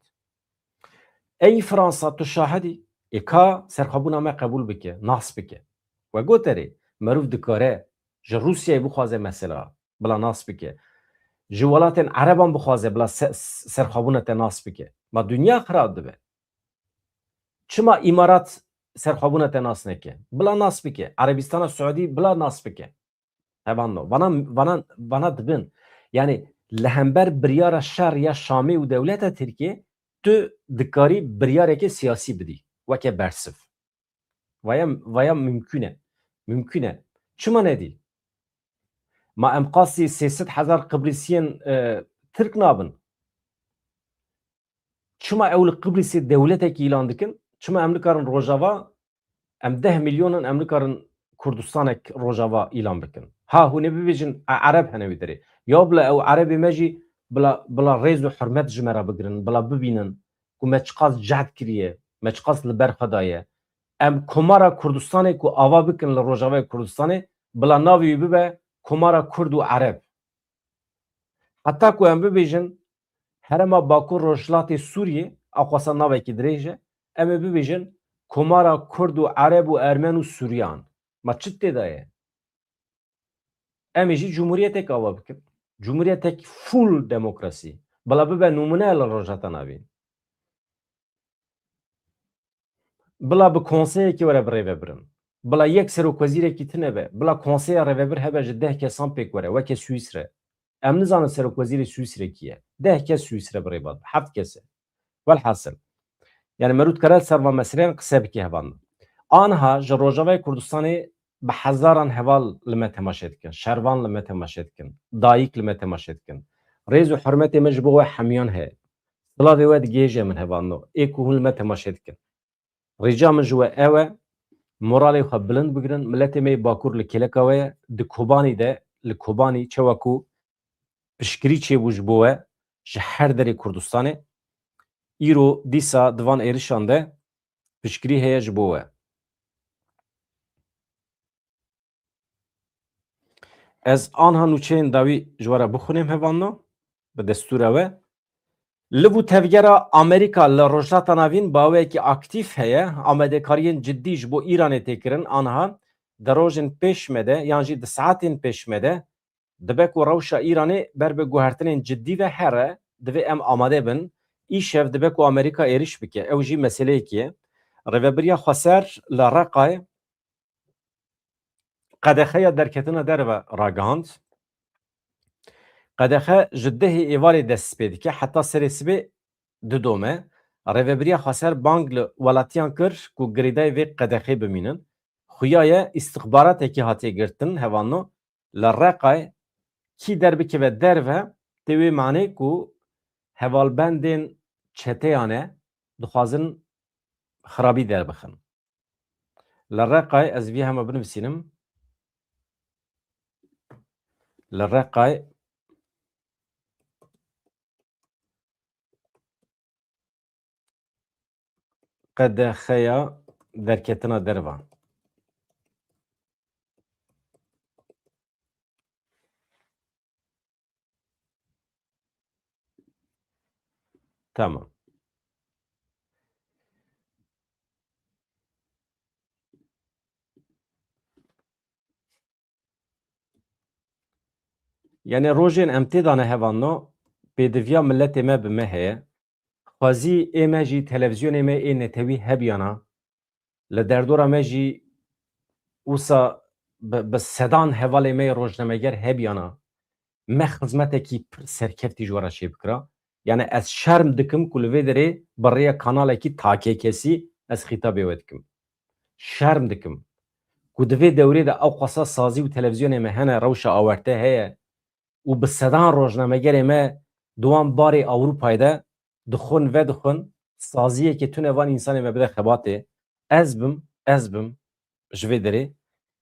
Ey Fransa, tu şahid î, ê ka serxwebûna me qebûl bike, nas bike. We got erê, meriv dikare ji Rûsyayê bixwaze mesela, bila nas bike. Ji welatên Ereban bixwaze, bila se-, serxwebûna te nas bike. Ma dinya xirab dibe. Çima Îmarat serxwebûna te nas neke? Bila nas bike. Erebistana Siûdî bila nas bike. Hevalno, vana, vana, vana dibin. Yani li hember biryara şer ya Şamê û dewleta Tirkiyê tu dikarî biryareke siyasî bidî weke bersiv. Vaya, vaya mimkûn e. Mimkûn e. Çima nedî? Ma em qasî sê sed hezar Qibrîsiyên, e, Tirk nabin? Çima ew li Qibrîsê dewletekî îlan dikin? Çima em nikarin Rojava, em deh milyon in, em nikarin Kurdistanek Rojava îlan bikin? Ha, hûn ê bibêjin, e, Ereb hene wî derê. Ya bila ew Erebê me jî bila, bila rêz û hurmet ji me re bigirin, bila bibînin ku me çiqas cehd kiriye, me çiqas li ber xwe daye. Em Komara Kurdistanê ku ava bikin li Rojavayê Kurdistanê, bila navê wî bibe Komara Kurd û Ereb. Heta ku em bibêjin, Herêma Bakur Rojhilatê Sûriyê, a xwesa navekî dirêj e, em ê bibêjin Komara Kurd û Ereb û Ermen û Sûriyan. Ma çi tê de ye? Em ê jî cumhuriyetek ava bikin. Cumhuriyetek full demokrasî. Bila bibe nûmune li Rojhilata Navîn. Bila bi konseyekî were birêvebirin. Bila yek serokwezîrekî tune be. Bila konseya rêvebir hebe ji deh kesan pêk were, weke Swîsre. Em nizanin serokwezîrê Swîsre kî ye. Deh kes Swîsre birêve dibe, heft kes e. Welhasil. Yani meriv dikare li ser van meseleyan qise bike hevalno. Aniha ji Rojavayê Kurdistanê bi hezaran heval li me temaşe dikin, şervan li me temaşe dikin, dayik li me temaşe dikin. Rêz û hurmetê me ji bo we hemiyan heye. Silavê we digihêje min hevalno, ê ku hûn li me temaşe dikin. Rica min ji we ew e, moralê xwe bilind bigirin. Miletê me yê Bakur li kêleka we ye. Di Kobanî de, li Kobanî çawa ku piştgirî çêbû ji bo we, ji her derê Kurdistanê, îro dîsa di van êrişan de piştgirî heye ji bo we. Ez anha nûçeyên dawî ji we re bixwînim, hevalno, bi destûra we. Liv û tevgera Amerîka li Rojhilata Navîn bi awayekî aktîf heye, amadekariyên cidî ji bo Îranê tê kirin, anha di rojên pêş me de yan jî di saetên pêş me de dibe ku rewşa Îranê ber bi guhertinên cidî ve here, divê em amade bin. Îşev dibe ku Amerîka êrîş bike, ew jî meseleyekî ye. Rêvebiriya Xweser li Reqayê qedexeya derketina derve ragihand. Qedexe ji dehê êvarê dest pê dike, heta serê sibê didome. Rêvebiriya Xweser bang li welatiyan kir ku girêdayî vê qedexê bimînin. Xuya ye îstixbaratekî hatiye girtin, hevalno, li Reqayê kî derbikeve derve, tê wê manê ku hevalbendên çeteyan e, dixwazin xirabî derbixin. Li Reqayê, ez vî hema binivîsînim. Li Reqayê qedexeya derketina derve. Tamam. Yani rojên em tê de ne, hevalno, pêdiviya miletê me bi me heye. Xwezî ê me jî, televîzyonê me ê netewî hebiyana, li derdora me jî wisa bi, bi sedan hevalê me yê rojnameger hebiyana, me xizmetekî pir serkeftî ji we re çêbikira. Yani ez şerm dikim ku li vê derê bi rêya kanalekî takekesî ez xîtabê we dikim. Şerm dikim ku di vê dewrê de ew qasa sazî û televîzyonê me hene, rewşa awarte heye û bi sedan rojnamegerê me di wan barê Ewropayê de dixwin, vedixwin, saziyekê tune van însanê me bide xebatê. Ez bim, ez bim ji vê derê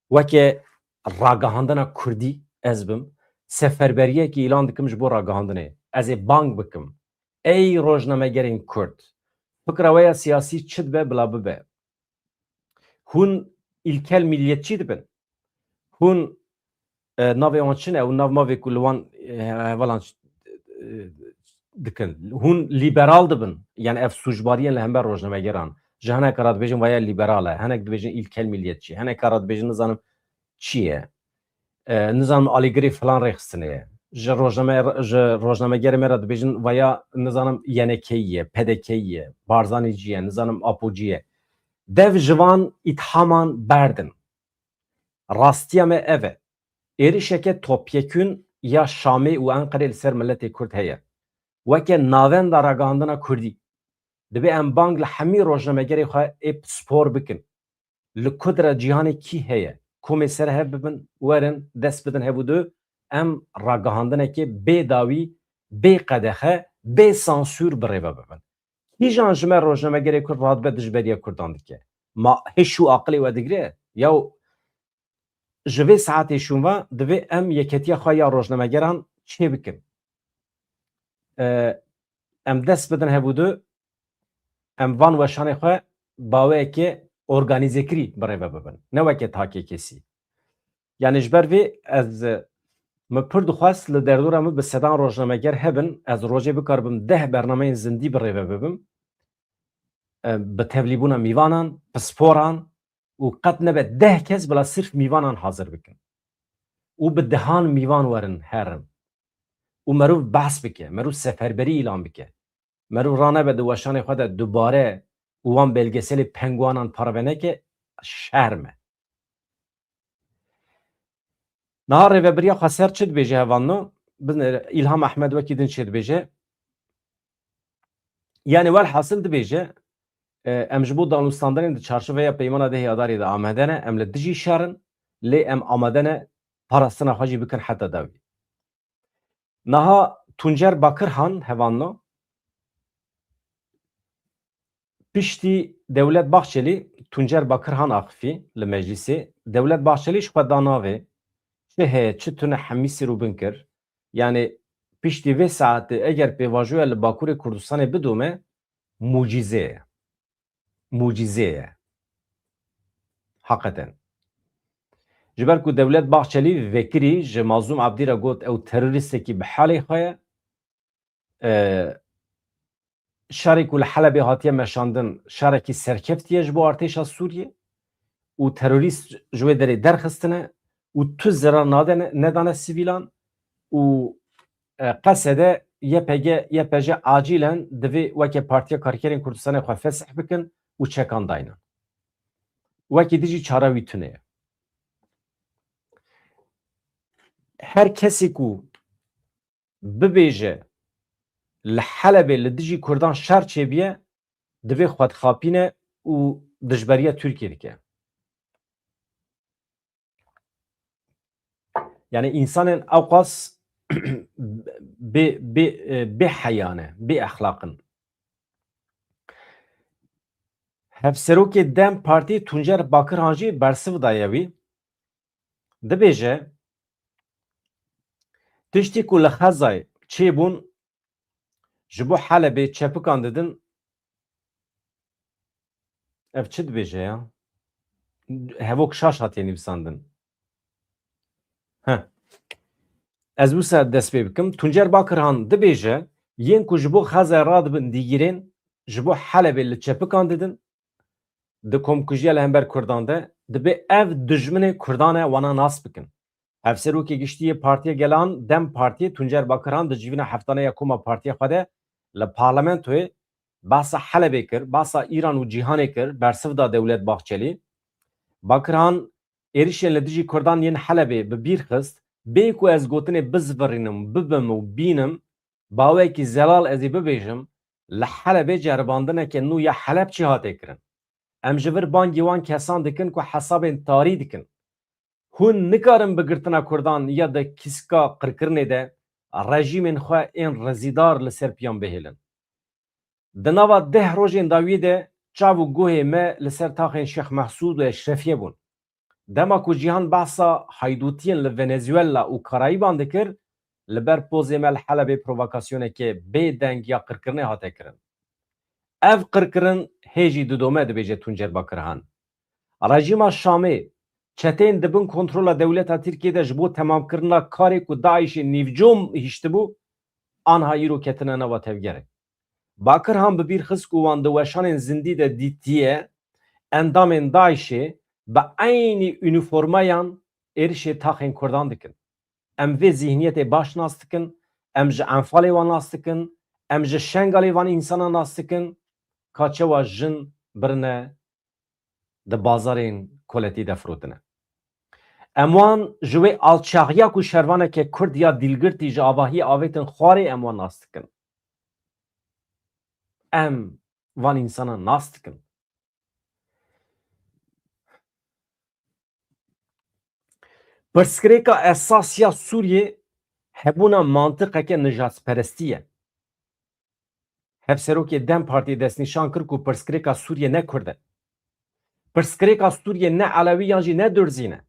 weke ragihandina kurdî ez bim, seferberiyekê îlan dikim ji bo ragihandinê. Ez ê bang bikim. Ey rojnamegerên kurd, fikra we ya siyasî çi dibe bila bibe. Hûn îlkel milliyetçî dibin. Hûn, e, navê wan çi ne? Ew nav mavê ku li wan, e, hevalan, e, dikin. Hûn lîberal dibin. Yani ev sûcbariyên li hember rojnamegeran. Ji hineka re dibêjin vaya lîberal e. Hinek dibêjin îlkel milliyetçî. Hineka re dibêjin nizanim çi ye. E, nizanim alîgirê filan rêxistinê ye. Ji rojname-, ji rojnamegerê me re dibêjin vaya nizanim Y N K'yî ye, P D K'yî ye, Barzanîcî ye, nizanim Apo'cî ye. Dev ji van îthaman berdin. Rastiya me ev e. Êrişeke topyekûn ya Şamê û Enqerê li ser miletê Kurd heye. Weke navenda ragihandina Kurdî, divê em bang li hemî rojnamegerê xwe ê pispor bikin. Li ku dire cîhanê kî heye? Komê ser hev bibin, werin, dest bidin hev û du, em ragihandinekê bê dawî, bê qedexe, bê sansûr bi rê ve bibin. Kîjan ji me rojnamegerê Kurd radibe dijberiya Kurdan dike? Ma hiş û aqilê we digire? Yaw ji vê saetê şûn ve divê em yeketiya xwe ya rojnamegeran çêbikin. E, em dest bidin hev û du, em van weşanê xwe baweyekê organîzekirî bi rê ve bibin. Ne weke takekesî. Yani ji ber vê ez, e, min pir dixwest li derdora min bi sedan rojnameger hebin, ez rojê bikaribim deh bernameyên zindî bi rê ve bibim. E, bi tevlîbûna mîvanan, pisporan û qet nebe deh kes bila sirf mîvanan hazir bikin. Û bi dehan mîvan werin herin. Û merûv behs bike, merûv seferberî îlan bike. Merûv ranebe di weşanê xwe de dubare û wan belgeselê penguanan parve neke, şerm e. Niha Rêvebiriya Xweser çi dibêje hevalno? Bin, e, Îlham Ehmed wekî din çê dibêje. Yani welhasil dibêje, e, em ji bo danûstandinên di çarçoveya Peymana Dehê Adarê de amade ne, em li dijî şer in, lê em amade ne parastina xwe jî bikin heta dawî. Niha Tuncer Bakirhan hevalno Piştî Dewlet Bahçelî Tuncer Bakirhan axifî li meclîsê. Dewlet Bahçelî ji xwe da navê, çi heye çi tune hemî sîr û bin kir. Yani piştî vê saetê eger pêvajoya li Bakurê Kurdistanê bidome, mucîze ye. Mucîze ye. Heqeten. Ji ber ku Dewlet Bahçelî vekirî ji Mazlûm Abdî re got ew terorîstekî bi halê xwe ye. E, şerê ku li Helebê hatiye meşandin, şerekî serkeftî ye ji bo artêşa Sûriyê û terorîst ji wê derê derxistine û tu zerar nadene, nedane sivîlan û, e, qesede Y P G, Y P J acîlen divê weke Partiya Karkerên Kurdistanê xwe fesih bikin û çekan daynin. Wekî dijî çare wî tune ye. Her kesê ku bibêje li Helebê li dijî Kurdan şer çêbiye, divê xwe dixapîne û dijberiya Tirkiyê dike. Yani însanên ewqas bê, bê, bê heya ne, bê exlaq in. Hevserokê DEM Partî Tuncer Bakirhan jî bersiv daye wî. Dibêje, tiştî ku li Xezayê çêbûn, ji bo Helebê çepikan didin. Ev çi dibêje ya? Hevok şaş hatiye nivîsandin. Heh. Ez wisa dest pê bikim. Tuncer Bakirhan dibêje, yên ku ji bo Xezayê radibin dîgirên, ji bo Helebê li çepikan didin, di komkujiya li hember Kurdan de, dibê ev dijminê Kurdan e, wana nas bikin. Hevserokê Giştî yê Partiya Gelan, DEM Partiyê, Tuncer Bakirhan di civîna heftane ya koma partiya xwe de li parlamentoyê behsa Helebê kir, behsa Îran û cîhanê kir, bersiv da Dewlet Bahçelî. Bakirhan êrişên li dijî Kurdan yên Helebê bi bîr xist, bê ku ez gotinê bizivirînim, bibim û bînim, bawekî zelal ez ê bibêjim, li Helebê ceribandineke nû ya Helebçî hate kirin. Em ji vir bangî wan kesan dikin ku hesabên tarî dikin. Hûn nikarin bi girtina Kurdan ya di kîska qirkirinê de rejîmên xwe ên rizîdar li ser piyan bihêlin. Di nava deh rojên dawiyê de çav û guhê me li ser taxên Şêx Mehsûd û Eşrefiye bûn. Dema ku cîhan behsa haydûtiyên li Venezuela û Karayîban dikir, li ber pozê me li Helebê provokasyoneke bê deng ya qirkirinê hate kirin. Ev qirkirin hê jî didome, dibêje Tuncer Bakirhan. Rejîma Şamê çeteyên di bin kontrola dewleta Tirkiyê de ji bo temamkirina karê ku DAIŞê nîvcom hiştibû, anha îro ketine nava tevgerê. Bakirhan bi bîr xist ku wan di weşanên zindî de dîtiye endamên DAIŞê bi eynî unîformayan êrişê taxên Kurdan dikin. Em vê zîhniyetê baş nas dikin, em ji Enfalê wan nas dikin, em ji Şengalê van însanan nas dikin, ka çawa jin birine di bazarên koletî de firotine. Em wan ji wê alçaxiya ku şervaneke Kurd ya dîlgirtî ji avahiyê avêtin xwarê, em wan nas dikin. Em van însanan nas dikin. Pirsgirêka esas ya Sûriyê hebûna mantiqeke nijadperestî ye. Hevserokê DEM Partiyê destnîşan kir ku pirsgirêka Sûriyê ne Kurd e. Pirsgirêka Sûriyê ne Elewî yan jî ne Durzî ne.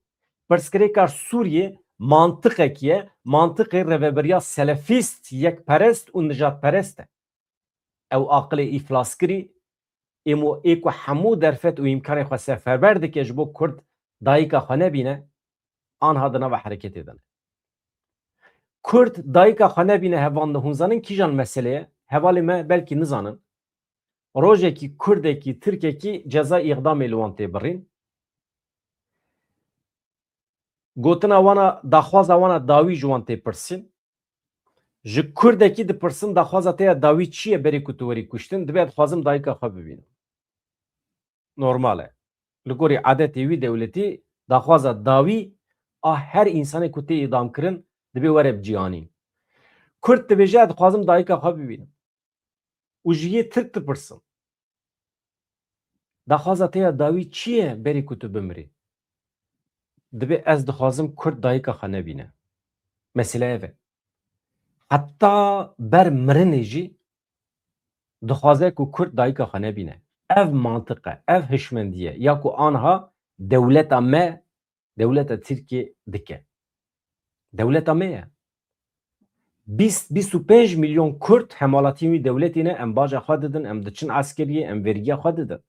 Pirsgirêka Sûriyê mantiqekî ye, mantiqê rêvebiriya selefîst, yekperest û nijadperest e. Ew aqilê îflaskirî, êmo ê ku hemû derfet û îmkanê xwe seferber dike ji bo Kurd dayika xwe nebîne, anha di nava hereketê de ne. Kurd dayika xwe nebîne, hevalno, hûn zanin kîjan meselê ye? Hevalê me belkî nizanin. Rojekî Kurdekî, Tirkekî ceza îqdamê li wan tê birîn. Gotina wana, daxwaza wana dawî ji wan tê pirsîn. Ji Kurdekî dipirsin, daxwaza te ya dawî çi ye berê ku tu werî kuştin? Dibê, ez dixwazim dayika xwe bibînim. Normal e. Li gorî adetê wî dewletî daxwaza dawî a her însanê ku tê îdamkirin dibê were bi cîhanî. Kurd dibêje, ez dixwazim dayika xwe bibînim. Û ji yê Tirk dipirsin, daxwaza te ya dawî çi ye berê ku tu bimirî? Dibê, ez dixwazim Kurd dayika xwe nebîne. Mesele ev e. Heta ber mirinê jî dixwaze ku Kurd dayika xwe nebîne. Ev mantiq e, ev hişmendî ye ya ku anha dewleta me, dewleta Tirkiyê dike. Dewleta me ye. Bîst, bîst û pênc milyon Kurd hemwelatiyên wî dewletê ne, em baja xwe didin, em diçin eskeriyê, em vergiya xwe didin.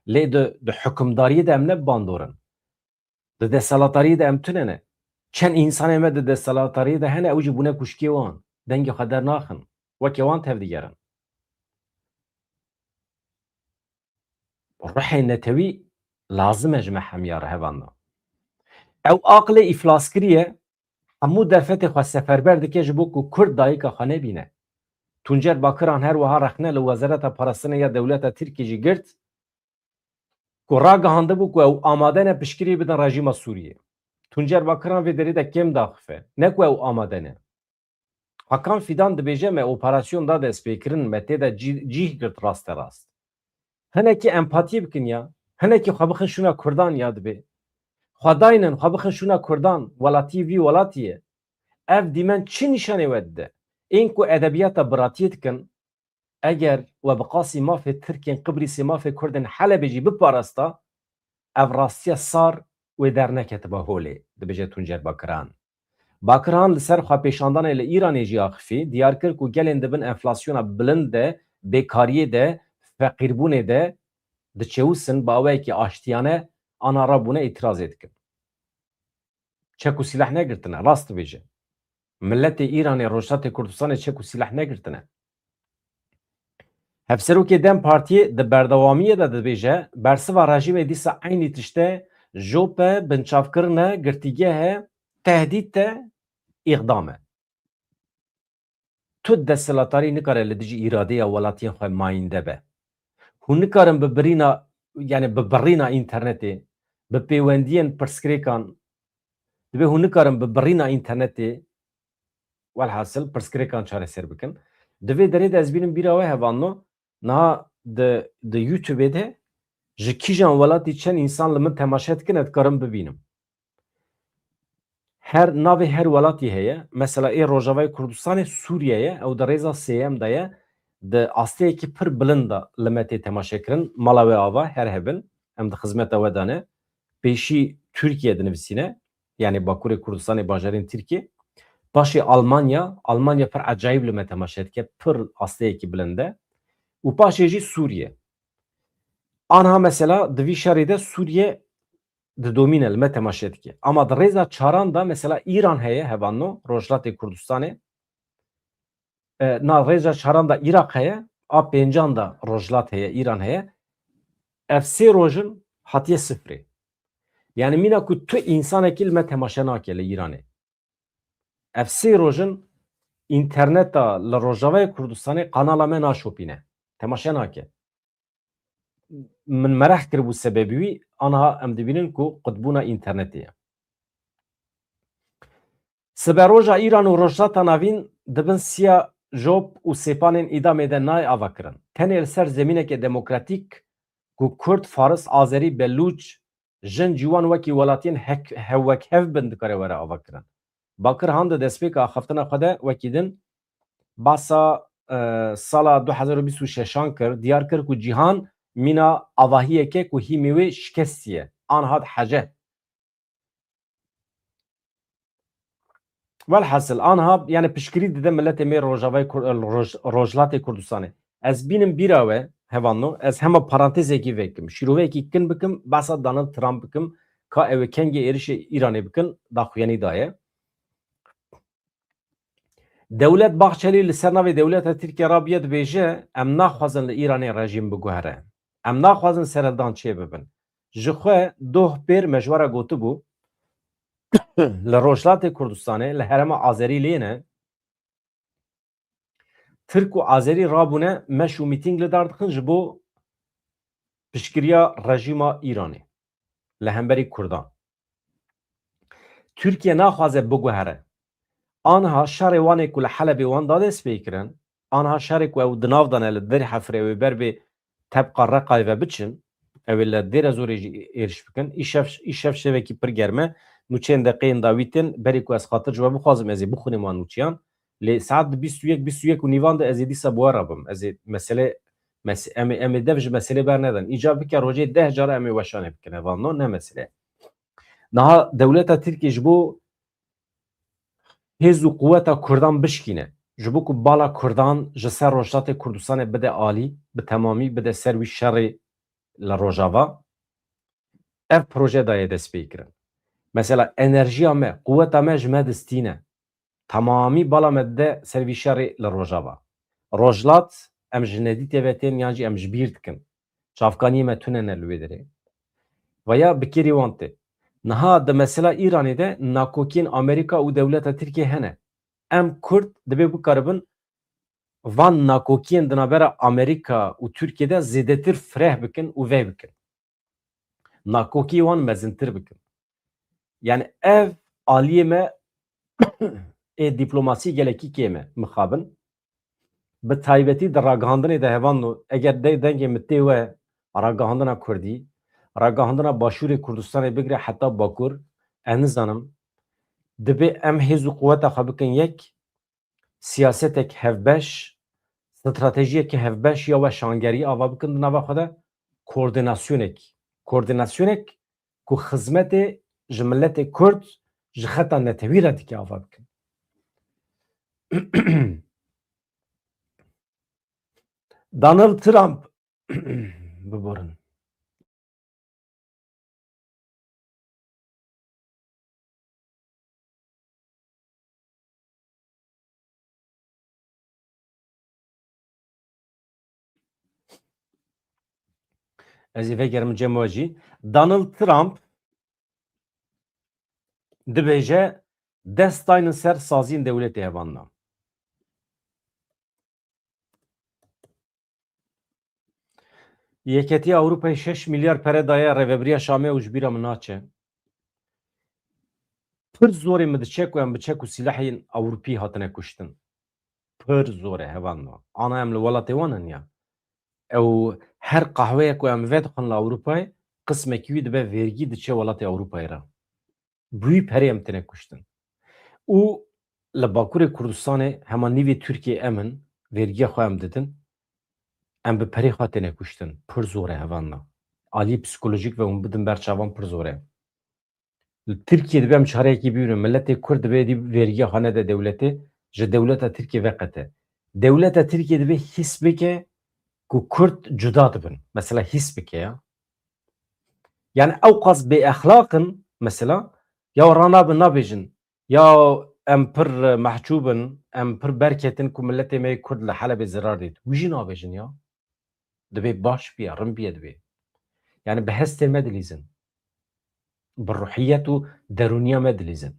Lê di, di hukimdariyê de em ne bi bandor in. Di desthilatdariyê de em tune ne. Çend însanê me di desthilatdariyê de hene, ew jî bûne kuşkê wan. Dengê xwe dernaxin. Weke wan tevdigerin. Ruhê netewî lazim e ji me hemiya re, hevalno. Ew aqilê îflaskirî ye, hemû derfetê xwe seferber dike ji bo ku Kurd dayika xwe nebîne. Tuncer Bakiran her wiha rexne li Wezareta Parastinê ya dewleta Tirkî jî girt, ku ragihandibû ku ew amade ne piştgirî bidin rejîma Sûriyê. Tuncer Bakiran vê derê de kêm daxife. Ne ku ew amade ne. Hakan Fidan dibêje, me operasyon da destpêkirin, me tê de cî-, cîh girt raste rast. Hinekî empatiyê bikin ya. Hinekî xwe bixin şûna Kurdan ya dibê. Xwe daynin, xwe bixin şûna Kurdan. Welatî vî welatî ye. Ev dîmen çi nîşanê we dide? Ên ku edebiyata biratiyê dikin, eger we bi qasî mafê Tirkên Qibrîsê, mafê Kurdên Helebê jî biparasta, ev rastiya sar wê derneketiba holê, dibêje Tuncer Bakiran. Bakiran li ser xwepêşandanê li Îranê jî axifî, diyar kir ku gelên di bin enflasyona bilind de, bêkariyê de, feqîrbûnê de diçewisin, bi awayekî aştiyane ana rabûne îtirazê dikin. Çek û sîleh negirtine, rast dibêje. Miletê Îranê, Rojhilatê Kurdistanê çek û sîleh negirtine. Hevserokê dem Partiyê di berdewamiyê de dibêje, bersiva rejîmê dîsa eynî tişt e, jop e, binçavkirin e, girtîgeh e, tehdît e, îqdam e. Tu desthilatdarî nikare li dijî îradeya welatiyên xwe mayînde be. Hûn nikarin bi birîna, yani bi birîna înternetê, bi pêwendiyên pirsgirêkan, divê hûn nikarin bi birîna înternetê, welhasil pirsgirêkan çareser bikin. Di vê derê de ez bînim bîra we hevalno, niha di, di YouTubeê de ji kîjan welatî çend însan li min temaşe dikin, ez dikarim bibînim. Her navê her welatî heye. Mesela ê Rojavayê Kurdistanê Sûriye ye, ew di rêza sêyem de ye. Di asteyekî pir bilind de li me tê temaşe kirin. Mala we ava, her hebin. Em di xizmeta we de ne. Pêşî Tirkiye dinivîsîne. Yani Bakurê Kurdistanê, bajarên Tirkiye. Paşê Almanya. Almanya pir ecayîb li me temaşe dike. Pir asteyekî bilind e. Û paşê jî Sûriye. Anha mesela di vî şerê de Sûriye didomîne, li me temaşe dike. Ama di rêza çaran de mesela Îran heye, hevalno, Rojhilatê Kurdistanê. E, na rêza çaran de Iraq heye, a pêncan de Rojhilat heye, Îran heye. Ev sê roj in hatiye sifrê. Yani mîna ku tu însanekî li me temaşe nake li Îranê. Ev sê roj in înterneta li Rojavayê Kurdistanê kanala me naşopîne. Temaşe nake. Min meraq kiribû sebebê wî, aniha em dibînin ku qutbûna înternetê ye. Siberoja Îran û Rojhilata Navîn di bin siya jop û sêpanên îdamê de nayê avakirin. Tenê li ser zemîneke demokratîk ku Kurd, Faris, Azerî, Belûç, jin, ciwan wekî welatiyên hek-, hew-, wek hev bin dikare were avakirin. Bakir Han di destpêka axaftina xwe de wekî din basa, e, sala du hezar û bîst û şeşan kir, diyar kir ku cîhan mîna avahiyeke ku hîmê wê şikestî ye, anha dihece. Welhasil, anha, yani piştgirî dide miletê me Rojavayê Kur-, Roj-, Rojhilatê Kurdistanê. Ez bînim bîra we, hevalno, ez hema parantezekî vekim, şîroveyekî kin bikim, behsa Donald Trump bikim, ka ew ê kengê êrişê Îranê bikin, daxuyanî daye. Dewlet Bahçelî li ser navê dewleta Tirkiye rabiye dibêje, em naxwazin li Îranê rejîm biguhere. Em naxwazin serhildan çêbibin. Ji xwe doh pêr me ji we re gotibû, li Rojhilatê Kurdistanê, li herêma Azerî lê ne, Tirk û Azerî rabûne meş û mîtîng li dar dixin ji bo piştgiriya rejîma Îranê li hemberî Kurdan. Tirkiye naxwaze biguhere. Anha şerê wan ê ku li Helebê wan da dest pê kirin, anha şerê ku ew di nav de ne li Dêr Hefrê, ew ê ber bê tebqa Reqayê ve biçin, ew ê li Dêre Zorê jî êriş bikin. Îşev, îşev şevekî pir germ e. Nûçeyên deqeyên dawî tên, berî ku ez xatir ji we bixwazim, ez ê bixwînim wan nûçeyan. Lê saet di bîst û yek, bîst û yek û nîvan de ez ê dîsa bi we re bim. Ez ê mesele Mes-, em ê, em ê dev ji meselê bernedin. Îcar bike rojê deh cara em ê weşanê bikin. Hevalno ne mesele. Niha dewleta Tirkiyê ji bo hêz û quweta Kurdan bişkîne, ji bo ku bala Kurdan ji ser Rojhilatê Kurdistanê bide alî, bi temamî bide ser wî şerê li Rojava, ev proje daye destpêkirin. Mesela enerjiya me, quweta me ji me distîne. Temamî bala me dide ser vî şerê li Rojava. Rojhilat em ji nedî tê ve tên yan jî em ji bîr dikin. Çavkaniyê me tune ne li wê derê. Veya bi kêrî wan tê. Niha di mesela Îranê de nakokiyên Amerîka û dewleta Tirkiyê hene. Em Kurd dibê bikaribin van nakokiyên di navbera Amerîka û Tirkiyê de zêdetir fireh bikin û vey bikin. Nakokî wan mezintir bikin. Yani ev aliyê me ê dîplomasî gelekî kêm e mixabin. Bi taybetî di ragihandinê de hevalno, eger de dengê min tê we ragihandina Kurdî, ragihandina Başûrê Kurdistanê bigire heta Bakur, ez nizanim, dibê em hêz û quweta xwe bikin yek, siyasetek hevbeş, stratejiyeke hevbeş ya weşangerî ava bikin di nava xwe de, koordinasyonek, koordinasyonek ku xizmetê ji miletê Kurd ji xeta netewî re dike ava bikin. Donald Trump, biborin. Ez ê vegerim cem we jî. Donald Trump dibêje, dest daynin ser saziyên dewletê hevanna. Yeketiya Ewropayê şeş milyar pere daye rêvebiriya Şamê û ji bîra min naçe. Pir zorê min diçe ku em bi çek û silahên Ewropî hatine kuştin. Pir zor e hevalno. Ana em li welatê wan in ya. Ew her qehweyek ku em vedixwin li Ewropayê, qismekî wî dibe vergî diçe welatê Ewropayê re. Bi wî perê em tine kuştin. Û li Bakurê Kurdistanê hema nîvê Tirkiyê em in, vergiya xwe em didin. Em bi perê xwe têne kuştin. Pir zor e hevanna. Alî psikolojîk ve hûn bidin ber çavan pir zor e. Li Tirkiyê dibe em çareyekî bibînin. Miletê Kurd dibe êdî vergiya xwe nede dewletê, ji dewleta Tirkiyê veqete. Dewleta Tirkiyê dibe hîs bike ku Kurd cuda dibin. Mesela hîs bike ya. Yani ew qas bêexlaq in, mesela, ya ranabin nabêjin, ya em pir, e, mehcûb in, em pir berketin ku miletê me yê Kurd li Helebê zirar dît. Wî jî nabêjin ya. Dibê baş biye, rin biye dibê. Yani bi hestên me dilîzin. Bi ruhiyet û derûniya me dilîzin.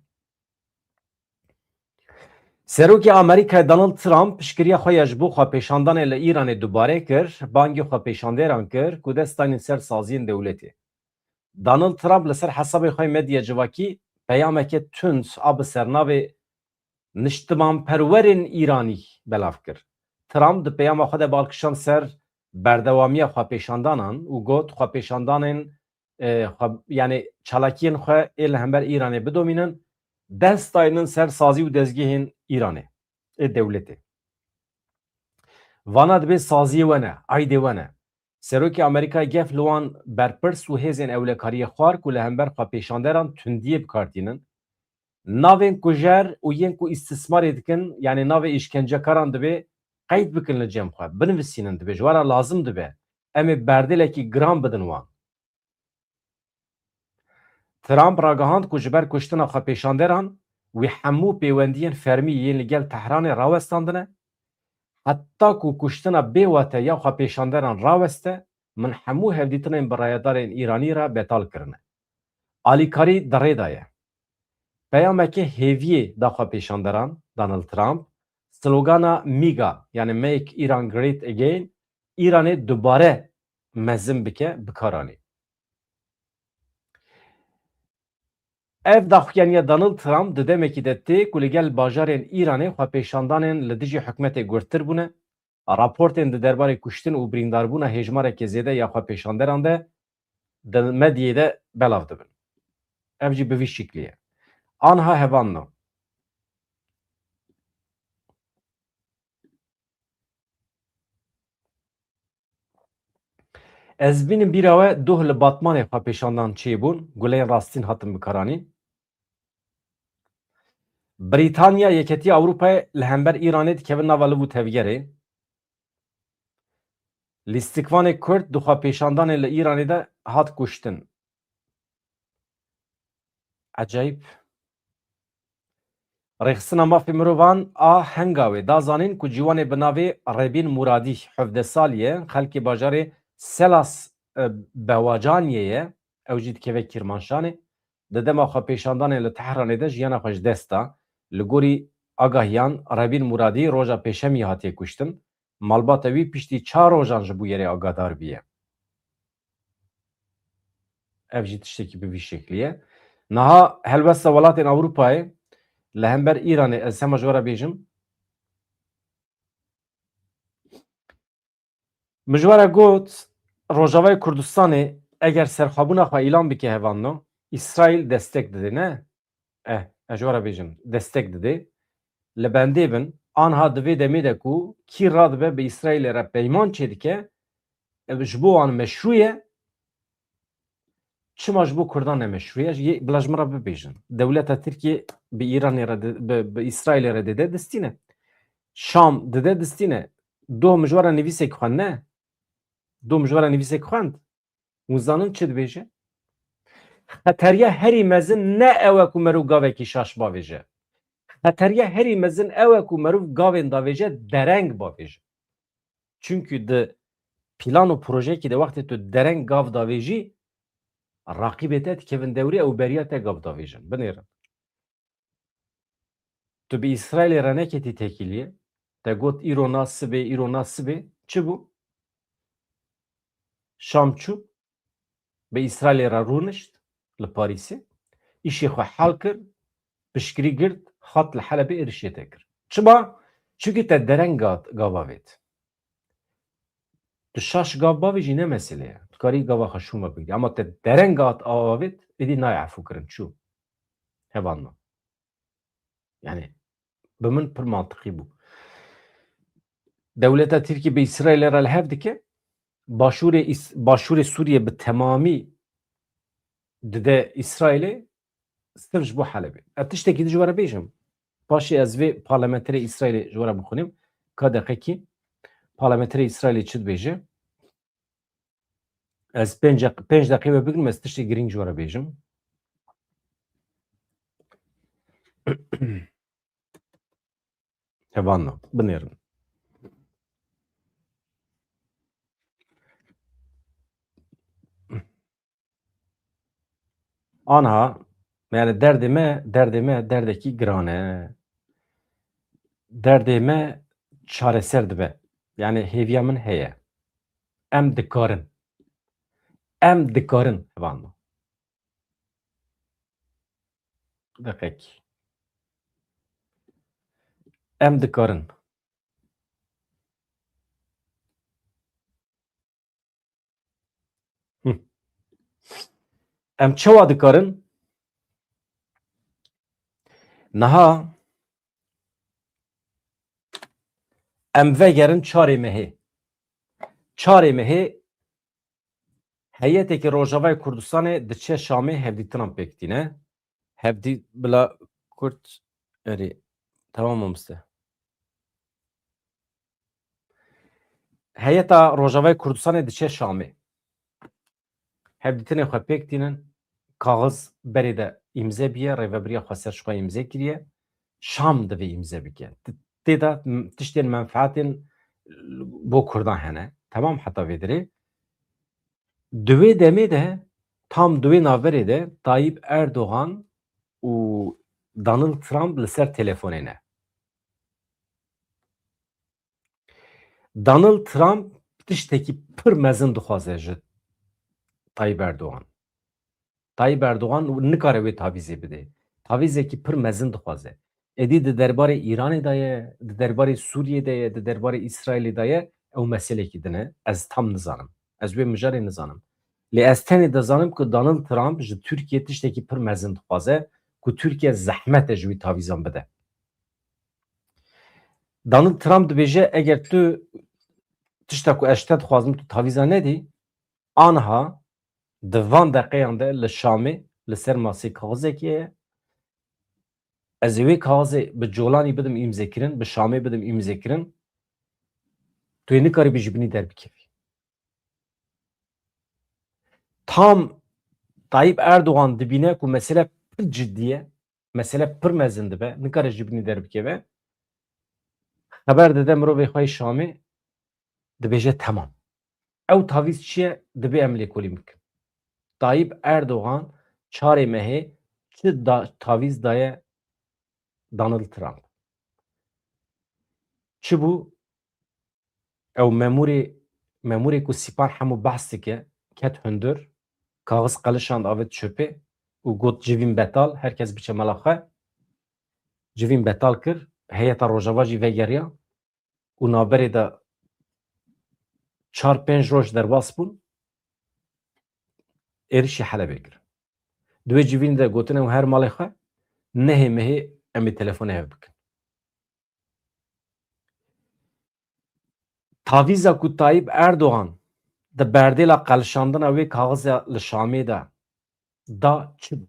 Serokê Amerîkayê Donald Trump piştgiriya xwe ya ji bo xwepêşandanê li Îranê dubare kir, bangî xwepêşandêran kir ku dest daynin ser saziyên dewletê. Donald Trump li ser hesabê xwe yê medya civakî peyameke tund a bi sernavê niştimanperwerên Îranî belav kir. Trump di peyama xwe de bal kişand ser berdewamiya xwepêşandanan û got, xwepêşandanên, e, xwe, yani çalakiyên xwe ê li hember Îranê bidomînin, dest daynin ser sazî û dezgehên Îranê, ê dewletê. Vana dibê saziyê we ne, aydê we ne. Serokê Amerîkayê gef li wan berpirs û hêzên ewlekariyê xwar ku li hember xwepêşanderan tundiyê bi kar tînin. Navên kujer û yên ku îstismarê dikin, yanî navê îşkencekaran dibê qeyd bikin li cem xwe, binivîsînin, dibê ji we re lazim dibe. Em ê berdêlekî giran bidin wan. Trump ragihand ku ji ber kuştina xwepêşanderan wî hemû pêwendiyên fermî yên li gel Tehranê rawestandine. Heta ku kuştina bêwate ya xwepêşanderan raweste, min hemû hevdîtinên bi rayedarên Îranî re betal kirine. Alîkarî di rê de ye. Peyameke hêviyê da xwepêşanderan, Donald Trump, slogana MAGA, yani Make Iran Great Again, Îranê dubare mezin bike, bi kar anî. Ev daxuyaniya Donald Trump di demekî de tê ku li gel bajarên Îranê xwepêşandanên li dijî hikûmetê gurttir bûne. Raportên di derbarê kuştin û birîndarbûna hêjmareke zêde ya xwepêşanderan de di medyayê de belav dibin. Ev jî bi vî şiklî ye. Anha hevalno. Ez bînim bîra we doh li Batmanê xwepêşandan çêbûn, guleyên rastîn hatin bikaranîn. Brîtanya, Yeketiya Ewropayê li hember Îranê dikevin nava liv û tevgerê. Lîstikvanê Kurd di xwepêşandanê li Îranê de hat kuştin. Ecayîb. Rêxistina Mafê Mirovan a Hengawê da zanîn ku ciwanê bi navê Rebîn Muradî, hevdeh salî ye, xelkê bajarê Selas, e, Bewacaniyê ye, ew jî dikeve Kîrmanşanê. Di dema xwepêşandanê li Tehranê de jiyana xwe ji dest da. Li gorî agahiyan, Rebîn Muradî roja Pêşemiyê hatiye kuştin. Malbata wî piştî çar rojan ji bûyerê agadar bûye. Ev jî tiştekî bi vî şeklî ye. Niha helwesta welatên Ewropayê li hember Îranê, ez hema ji we re bêjim. Min ji we re got, Rojavayê Kurdistanê eger serxwebûna xwe îlan bike hevalno, Îsraîl destek dide, ne? Eh, ez ji we re bêjim, destek dide. Li bendê bin, anha di vê demê de ku kî radibe bi Îsraîlê re peyman çêdike, e, ji bo wan meşrû ye, çima ji bo Kurdan ne meşrû ye? Yê, bila ji min re bibêjin. Dewleta Tirkiyê bi Îranê re di-, bi, bi Îsraîlê re dide distîne. Şam dide distîne. Doh min ji we re nivîsek xwend, ne? Doh min ji we re nivîsek xwend. Hûn zanin çi dibêje? Xeteriya herî mezin ne ew e ku merov gavekî şaş bavêje. Xeteriya herî mezin ew e ku merov gavên davêje dereng bavêje. Çimkî di plan û projeyekî de wextê tu dereng gav davêjî, raqîbê te dikevin dewrê ew beriya te gav davêjin. Binêrin. Tu bi Îsraîlê re neketî têkiliyê. Te got, "Îro na sibê, îro na sibê." Çi bû? Şam çû, bi Îsraîlê re rûnişt li Parîsê. Îşê xwe hel kir, piştgirî girt, hat li Helebê êrişê te kir. Çima? Çimkî te dereng gat-, gav avêt. Tu şaş gav bavêjî ne mesele ye. Tu karî gava xwe şûme bigirî. Ama te dereng gat avêt, êdî nayê efû kirin. Çû. Hevalno. Yani, bi min pir mantiqî bû. Dewleta Tirkî bi Îsraîlê re li hev dike. Başûrê Îs-, Başûrê Sûriyê bi temamî dide Îsraîlê, sirf ji bo Helebê. Ez tiştekî din ji we re bêjim. Paşê ez vê parlamenterê Îsraîlê ji we re bixwînim. Ka deqekî parlamenterê Îsraîlê çi dibêje? Ez pênc deq-, pênc deqê we bigrim, ez tiştê girîng ji we re bêjim. Hevalno, binêrin. Anha, yani derdê me, derdê me derdekî giran e. Derdê me çareser dibe. Yani hêviya min heye. Em dikarin. Em dikarin, hevalno. Deqek. Em dikarin. Hı. Em çawa dikarin? Niha em vegerin çarê mehê. Çarê mehê heyetekî Rojavayê Kurdistanê diçe Şamê hevdîtinan pêk tîne. Hevdî bila Kurd erê. Tamam mamoste. Heyeta Rojavayê Kurdistanê diçe Şamê. Hevdîtinê xwe pêk tînin, kaxiz berê de îmze bîye, rêvebiriya xweser ji xwe îmze kiriye. Şam divê îmze bike. Ti-, tê de m-, tiştên menfaetên bo Kurdan hene. Temam heta vê dirê. Di wê demê de, tam di wê navberê de Tayyip Erdogan û Donald Trump li ser telefonê ne. Donald Trump tiştekî pir mezin dixwaze ji Tayyip Erdogan. Tayyip Erdogan nikare wê tavîzê bide. Tavîzekî pir mezin dixwaze. Êdî di derbarê Îranê de ye, di derbarê Sûriyê de ye, di derbarê Îsraîlê de ye, ew meselekî din e. Ez tam nizanim. Ez wê mijarê nizanim. Lê ez tenê dizanim ku Donald Trump ji Tirkiyê tiştekî pir mezin dixwaze ku Tirkiye zehmet e ji wî tavîzan bide. Donald Trump dibêje, eger tu tişta ku ez ji te dixwazim, tu tavîza nedî, Anha di van deqeyan de li Şamê li ser masê kaxizekê ye. Ez ê wê kaxizê bi Colanî bidim îmzekirin, bi Şamê bidim îmzekirin. Tu yê nikaribî ji binî derbikevî. Tam Tayyip Erdogan dibîne ku mesele pir cidî ye, mesele pir mezin dibe, nikare ji binî derbikeve. Xeber dide mirovê xwe yê Şamê, dibêje, temam. Ew tavîz çi ye, dibê em lêkolîn bikin. Tayyip Erdogan çarê mehê çi da, tavîz daye Donald Trump? Çi bû? Ew memûrê, memûrê ku Sîpan hemû behs dike, ket hundir, kaxiz qelişand, avêt çöpê û got, civîn betal, her kes biçe mala xwe. Civîn betal kir, heyeta Rojava jî vegeriya û navberê de çar pênc roj derbas bûn, êrişî Helebê kir. Di wê civînê de gotin, ew her malê xwe, nehê mehê em ê telefonê hev bikin. Tavîza ku Tayyip Erdogan di berdêla qelişandina wê kaxiza li Şamê de da çi bû?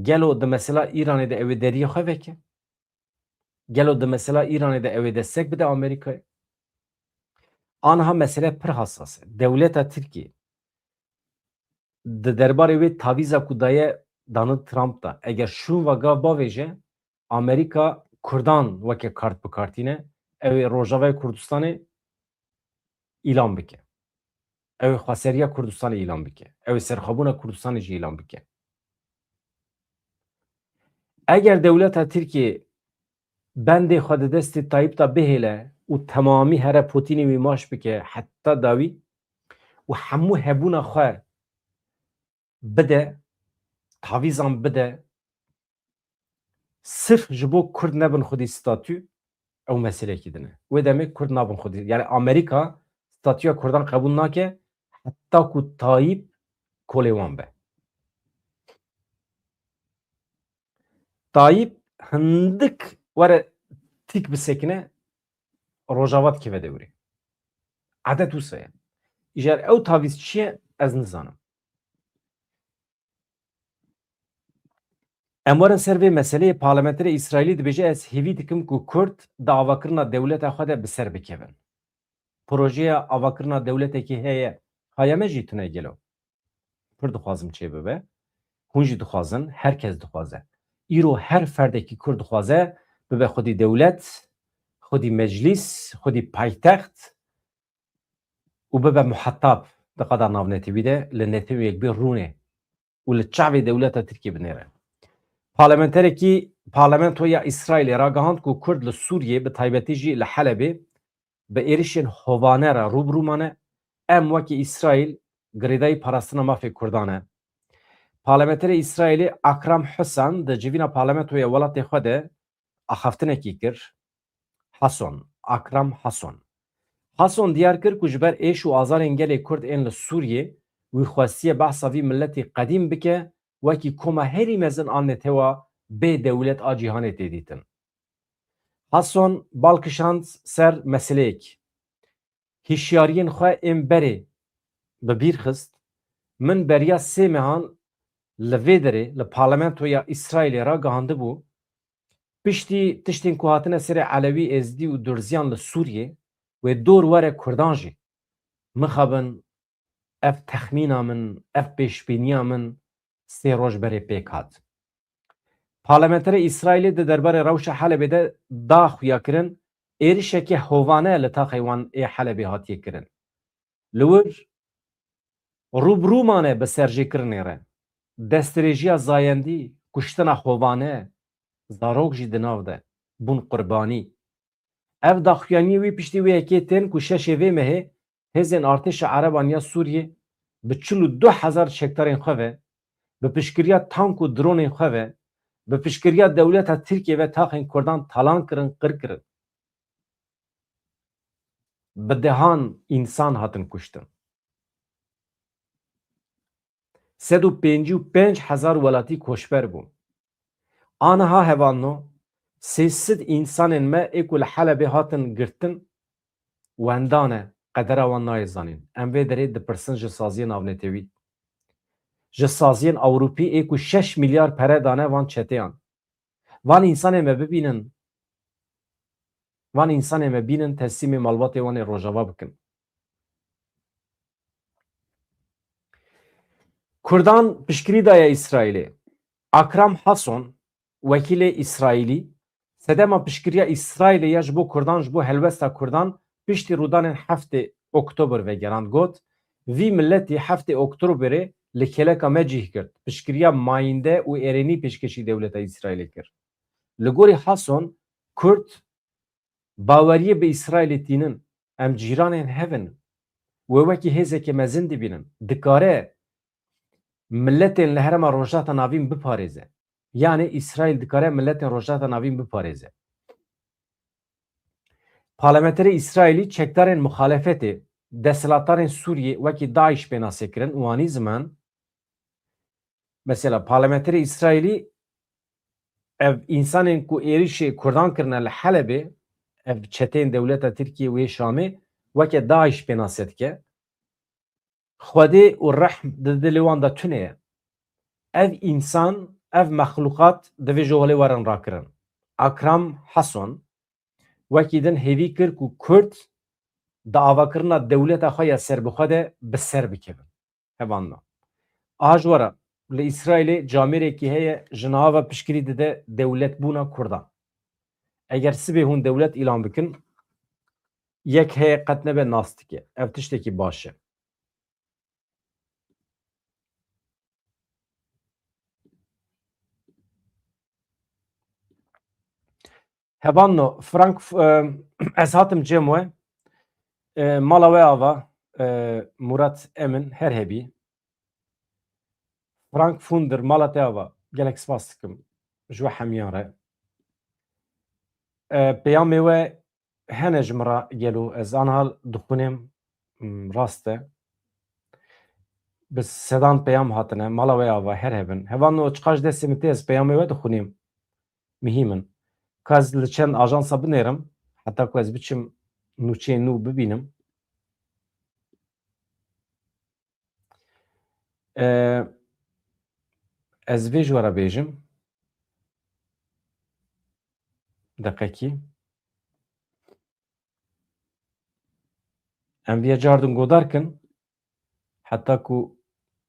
Gelo di mesela Îranê de ew ê deriyê xwe veke? Gelo di mesela Îranê de ew ê destek bide Amerîkayê? Anha mesele pir hassas e. Dewleta Tirkiyê di derbarê wê tavîza ku daye Donald Trump da, eger şûn ve gav bavêje, Amerîka Kurdan weke kart bi kar tîne, ew ê Rojavayê Kurdistanê îlan bike. Ew ê xweseriya Kurdistanê îlan bike. Ew ê serxwebûna Kurdistanê jî îlan bike. Eger dewleta Tirkiyê bendê xwe di destê Tayyip de bihêle û temamî here Putinê wî maç bike heta dawî û hemû hebûna xwe bide, tavîzan bide, sirf ji bo Kurd nebin xwedî statû, ew meseleyekî din e. Wê demê Kurd nabin xwedî. Yani Amerîka statûya Kurdan qebûl nake heta ku Tayyip kolê wan be. Tayyip hindik were tîk bisekine, Rojava dikeve dewrê. Edet wisa ye. Îcar ew tavîz çi ye, ez nizanim. Em werin ser vê meseleyê, parlamenterê Îsraîlî dibêje, ez hêvî dikim ku Kurd di avakirina dewleta xwe de bi ser bikevin. Projeya avakirina dewletekî heye, haya me jî tune gelo? Pir dixwazim çêbibe. Hûn jî dixwazin, her kes dixwaze. Îro her ferdekî Kurd dixwaze bibe xwedî dewlet, xwedî meclîs, xwedî paytext û bibe muhetab di qada navnetewî de, li Netewên Yekbûyî rûnê û li çavê dewleta Tirkiyê binêre. Parlamenterekî parlamentoya Îsraîlê ragihand ku Kurd li Sûriyê, bi taybetî jî li Helebê, bi êrişên hovane re rû bi rû mane, em wekî Îsraîl girêdayî parastina mafê Kurdan e. Parlamenterê Îsraîlê Akram Husan di civîna parlamentoya welatê xwe de axaftinekî kir. Hason, Akram Hason. Hason diyar kir ku ji ber êş û azarên gelê Kurd ên li Sûriyê, wî xwestiye behsa vî miletî qedîm bike, wekî koma herî mezin a netewa bê dewlet a cîhanê tê dîtin. Hason bal kişand ser meseleyek. Hişyariyên xwe ên berê bi bîr xist. Min beriya sê mehan li vê derê, li parlamentoya Îsraîlê ragihandibû, piştî tiştên ku hatine serê Elewî, Êzidî û Durziyan li Sûriyê, wê dor were Kurdan jî. Mixabin ev texmîna min, ev pêşbîniya min sê roj berê pêk hat. Parlamenterê Îsraîlê di derbarê rewşa Helebê de da xuyakirin, êrişeke hovane li taxê wan ê Helebê hatiye kirin. Li wir rû bi rû mane bi serjêkirinê re. Destdirêjiya zayendî, kuştina hovane, zarok jî di nav de bûn qurbanî. Ev daxuyaniyê wî piştî wê yekê tên ku şeşê vê mehê hêzên artêşa Ereban ya Sûriyê bi çil û du hezar çekdarên xwe ve, bi piştgiriya tank û dronên xwe ve, bi piştgiriya dewleta Tirkiyê ve taxên Kurdan talan kirin, qir kirin. Bi dehan însan hatin kuştin. Sed û pêncî û pênc hezar welatî koçber bûn. Aniha hevalno sê sed însanên me ê ku li Helebê hatin girtin, wenda ne, qedera wan nayê zanîn. Em vê derê dipirsin ji saziyên navnetewî. Ji saziyên Ewropî ê ku şeş milyar pere dane van çeteyan. Van însanê me bibînin. Van însanê me bînin, teslîmê malbatê wan ê Rojava bikin. Kurdan piştgirî daye Îsraîlê. Akram Hason, wekîlê Îsraîlî, sedema piştgiriya Îsraîlê ya ji bo Kurdan, ji bo helwesta Kurdan, piştî rûdanên heftê Oktober vegerand, got, vî miletî heftê Oktoberê li kêleka me cih girt, piştgiriya mayînde û erênî pêşkêşî dewleta Îsraîlê kir. Li gorî Hason, Kurd baweriyê bi Îsraîlê tînin, em cîranên hev in, wê wekî hêzeke mezin dibînin, dikare miletên li herêma Rojhilata Navîn biparêze. Yanî Îsraîl dikare miletên Rojhilata Navîn biparêze. Parlamenterê Îsraîlî çekdarên muxalefetê desthilatdarên Sûriyê wekî DAIŞ pênase kirin û anî ziman, mesela, parlamenterê Îsraîlî ev însanên ku êrîşê Kurdan kirine li Helebê, ev çeteyên dewleta Tirkiyê û yê Şamê weke DAIŞ pênase dike. Xwedê û rehm di dilê wan de tune ye. Ev însan, ev mexluqat divê ji holê werin rakirin. Akram Hason wekî din hêvî kir ku Kurd di avakirina dewleta xwe ya serbixwe de bi ser bikevin. Hevalno. Aha ji we re, li Îsraîlê camêrekî heye, ji niha ve piştgirî dide dewletbûna Kurdan. Eger sibê hûn dewlet îlan bikin, yek heye qet nebe nas dike. Ev tiştekî baş e. Hevalno, Frank, e, ez hatim cem we. E, mala we ava, e, Murat Emin, her hebî. Frank Funder, mala te ava. Gelek spas dikim ji we hemiyan re. E, peyamê we hene ji min re gelo, ez anha dixwînim, m, rast e. Bi sedan peyam hatine, mala we ava, her hebin. Hevalno, çiqas destê min tê, ez peyamê we dixwînim. Mihîm in. Ka ez li çend ajansa binêrim, heta ku ez biçim nûçeyên nû bibînim. E, ez vê ji we re bêjim. Deqekî. Em viya cardin godar kin, heta ku,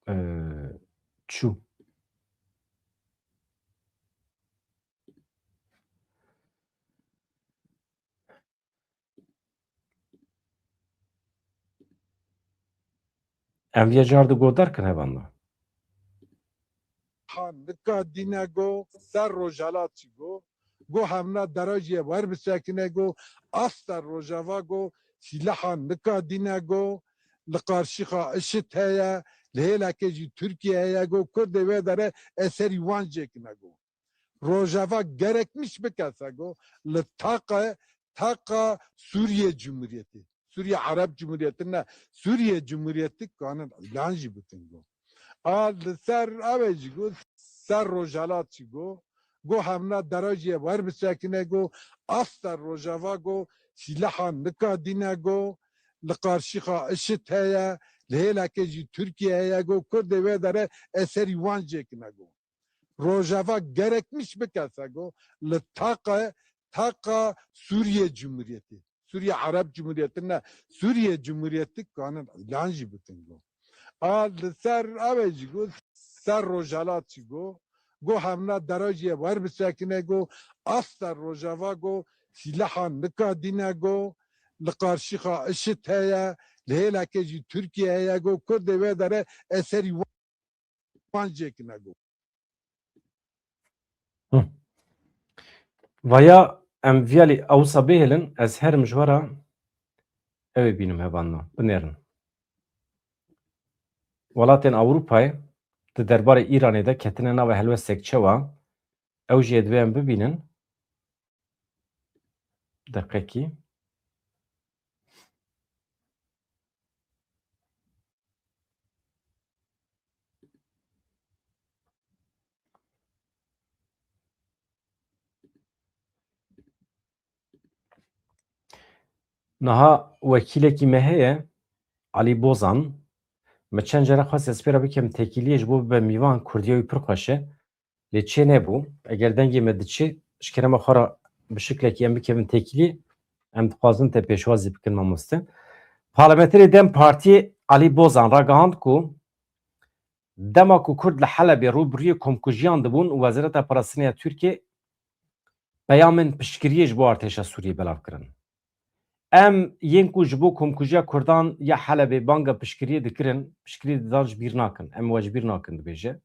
e, çû. Em viya car di godar kin hevandan. Ha nika dîne go ser Rojhelat çi go. Go hemna dera jî ye wer bisekine go. Aster Rojava go sîlaha nika dîne go. Li qarşî xwe IŞİD heye, li hêlekê jî Tirkiye heye go. Kurdê wê dere eserî wan jêkine go. Rojava gerekmiş bike sego li taqa, taqa Sûriye Cumhuriyeti. Sûriye Arap Cumhuriyeti ne, Sûriye Cumhuriyeti kanin îlan jî bikin go. A li ser ev jî go, ser Rojhelat jî go, go hemna dera jî ye wer bisekine go, aster Rojava go, sîlaha nika dîne go, li qarşî xwe IŞİD heye, li hêlekê jî Tirkiye heye go, Kurdê wê dere eserî wan jêkine go. Rojava gerekmiş bike sego li taqa, taqa Sûriye Cumhuriyeti. Sûriye Arap Cumhuriyeti ne, Sûriye Cumhuriyeti kanin îlan jî bikin go. A li ser ev jî go, ser Rojhelat jî go, go hemna dera jî ye wer bisekine go, aster Rojava go, sîlaha nika dîne go, li qarşî xwe IŞİD heye, li hêlekê jî Tirkiye heye go, Kurdê wê dere eserî wan jêkine go. Hı. Vaya em viyalî awsa bihêlin, ez herim ji we re ew ê bînim hevalno, binêrin. Welatên Ewropayê di derbarê Îranê de ketine nava helwestek çewa, ew jî divê em bibînin. Deqekî. Niha wekîlekî me heye, Alî Bozan, me çend cara xwest ez pê re bikim têkiliyê ji bo bibe mîvan, kurdiya wî pir xweş e. Lê çê nebû. Eger dengê me diçe, ji kerema xwe re bi şiklekî em bikevin têkiliyê, em dixwazin te pêşwazî bikin mamoste. Parlamenterê DEM Partiyê Alî Bozan ragihand ku dema ku Kurd li Helebê rû bi rûyê komkujiyan dibûn û Wezareta Parastinê ya Tirkiyê peyamên piştgiriyê ji bo artêşa Sûriyê belav kirin. Em yên ku ji bo komkujiya Kurdan ya Helebê banga piştgiriyê dikirin, piştgiriyê didan ji bîr nakin. Em we ji bîr nakin dibêje.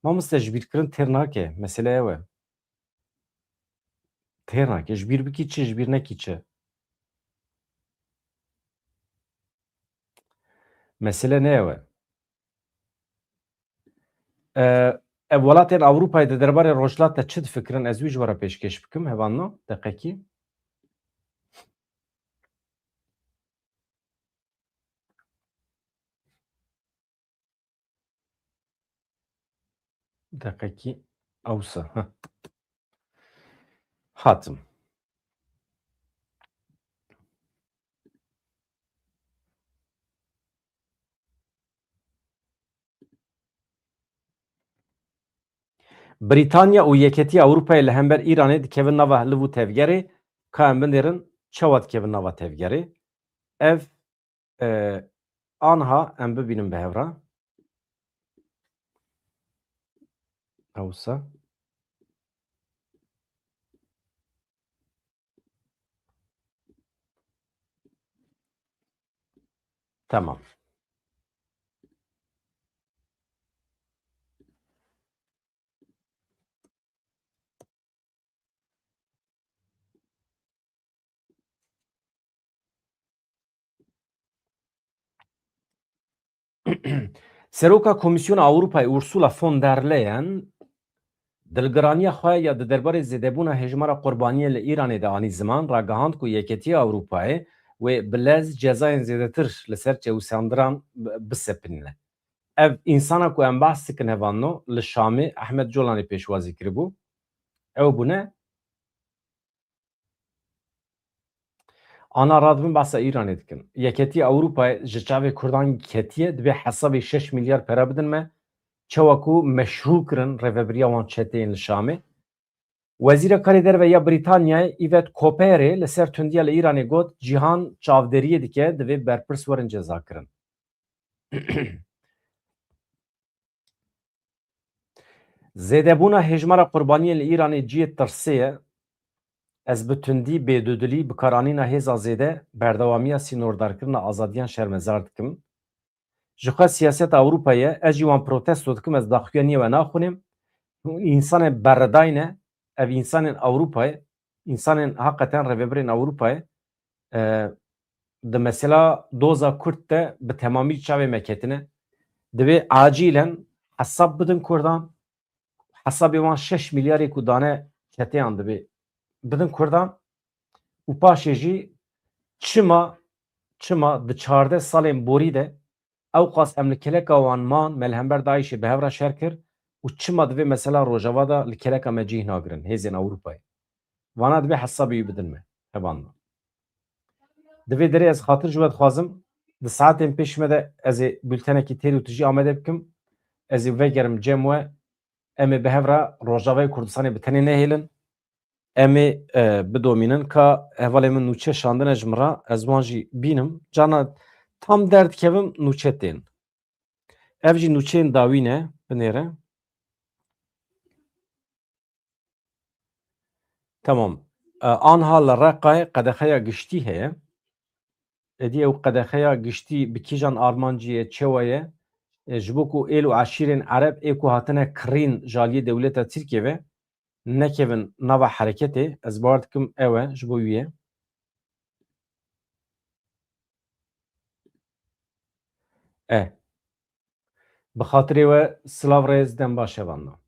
Mamoste ji bîrkirin têr nake, mesele ew e. Têr nake, ji bîr bikî çi, ji bîr nekî çi. Mesele ne ew e. E, ev welatên Ewropayê di derbarê Rojhilat de çi difikirin? Ez wî ji we re pêşkêş bikim, hevalno, deqekî. Deqekî ewsa, ha. Hatim. Brîtanya û Yeketiya Ewropayê li hember Îranê dikevin nava liv û tevgerê, ka em binêrin çawa dikevin nava tevgerê. Ev, e, anha em bibînin bi hev re. Ewsa. Tamam. Seroka Komîsyona Ewropayê Ursula von der Leyen dilgiraniya xwe ya di derbarê zêdebûna hejmara qurbaniyên li Îranê de anî ziman, ragihand ku Yeketiya Ewropayê wê bi lez cezayên zêdetir li ser çewisandiran bi-, bisepinîne. Ev însana ku em behs dikin hevalno li Şamê Ehmed Colanê pêşwazî kiribû. Ew bûne. Ana radibin behsa Îranê dikin. Yeketiya Ewropayê ji çavê Kurdan ketiye, divê hesabê şeş milyar pera bidin me. Çawa ku meşrû kirin rêvebiriya wan çeteyên li Şamê. Wezîra Karê Derve ya Brîtanyayê Yvette Cooperê li ser tundiya li Îranê got, cîhan çavderiyê dike, divê berpirs werin cezakirin. Zêdebûna hêjmara qurbaniyên li Îranê cihê tirsê ye. Ez bi tundî, bêdudilî, bikaranîna hêza zêde, berdewamiya sînordarkirina azadiyan şermezar dikim. Ji xwe siyaseta Ewropayê ye, ez jî wan protesto dikim, ez daxuya nî we naxwînim. Hûn însanên berredayî ne, ev însanên Ewropayê, însanên heqeten rêvebirên Ewropayê, e, di mesela doza Kurd de bi temamî çavê me ketine. Divê acîlen hesab bidin Kurdan, hesabê wan şeş milyarê ku dane çeteyan divê bidin Kurdan û paşê jî çima, çima di çardeh salên borî de ewqas em li keleka wan man, me li hember DAIŞê bi hev re şer kir û çima divê mesela Rojava de li keleka me cih nagirin hêzên Ewropayê? Vana divê hesabê wî bidin me. Hevalno. Di vê derê ez xatir ji we dixwazim, di saetên pêş me de ez ê bultenekî têr û tijî amade bikim. Ez ê vegerim cem we. Em ê bi hev re Rojavayê Kurdistanê bi tenê nehêlin. Em ê, e, bidomînin ka hevalê min nûçe şandine ji min re, ez wan jî bînim. Cana tam derdikevim nûçe tên. Ev jî nûçeyên dawî ne, binêre. Tamam. E, anha li Reqayê qedexeya giştî heye. Êdî ew qedexeya giştî bi kîjan armancî ye, çewa ye? E, ji bo ku êl û eşîrên Ereb ê ku hatine kirîn ji aliyê dewleta Tirkiyê ve nekevin nava hereketê, ez bawer dikim ew e, ji bo wî ye. E. Bi xatirê we silav, rêz, dem baş, hevalno.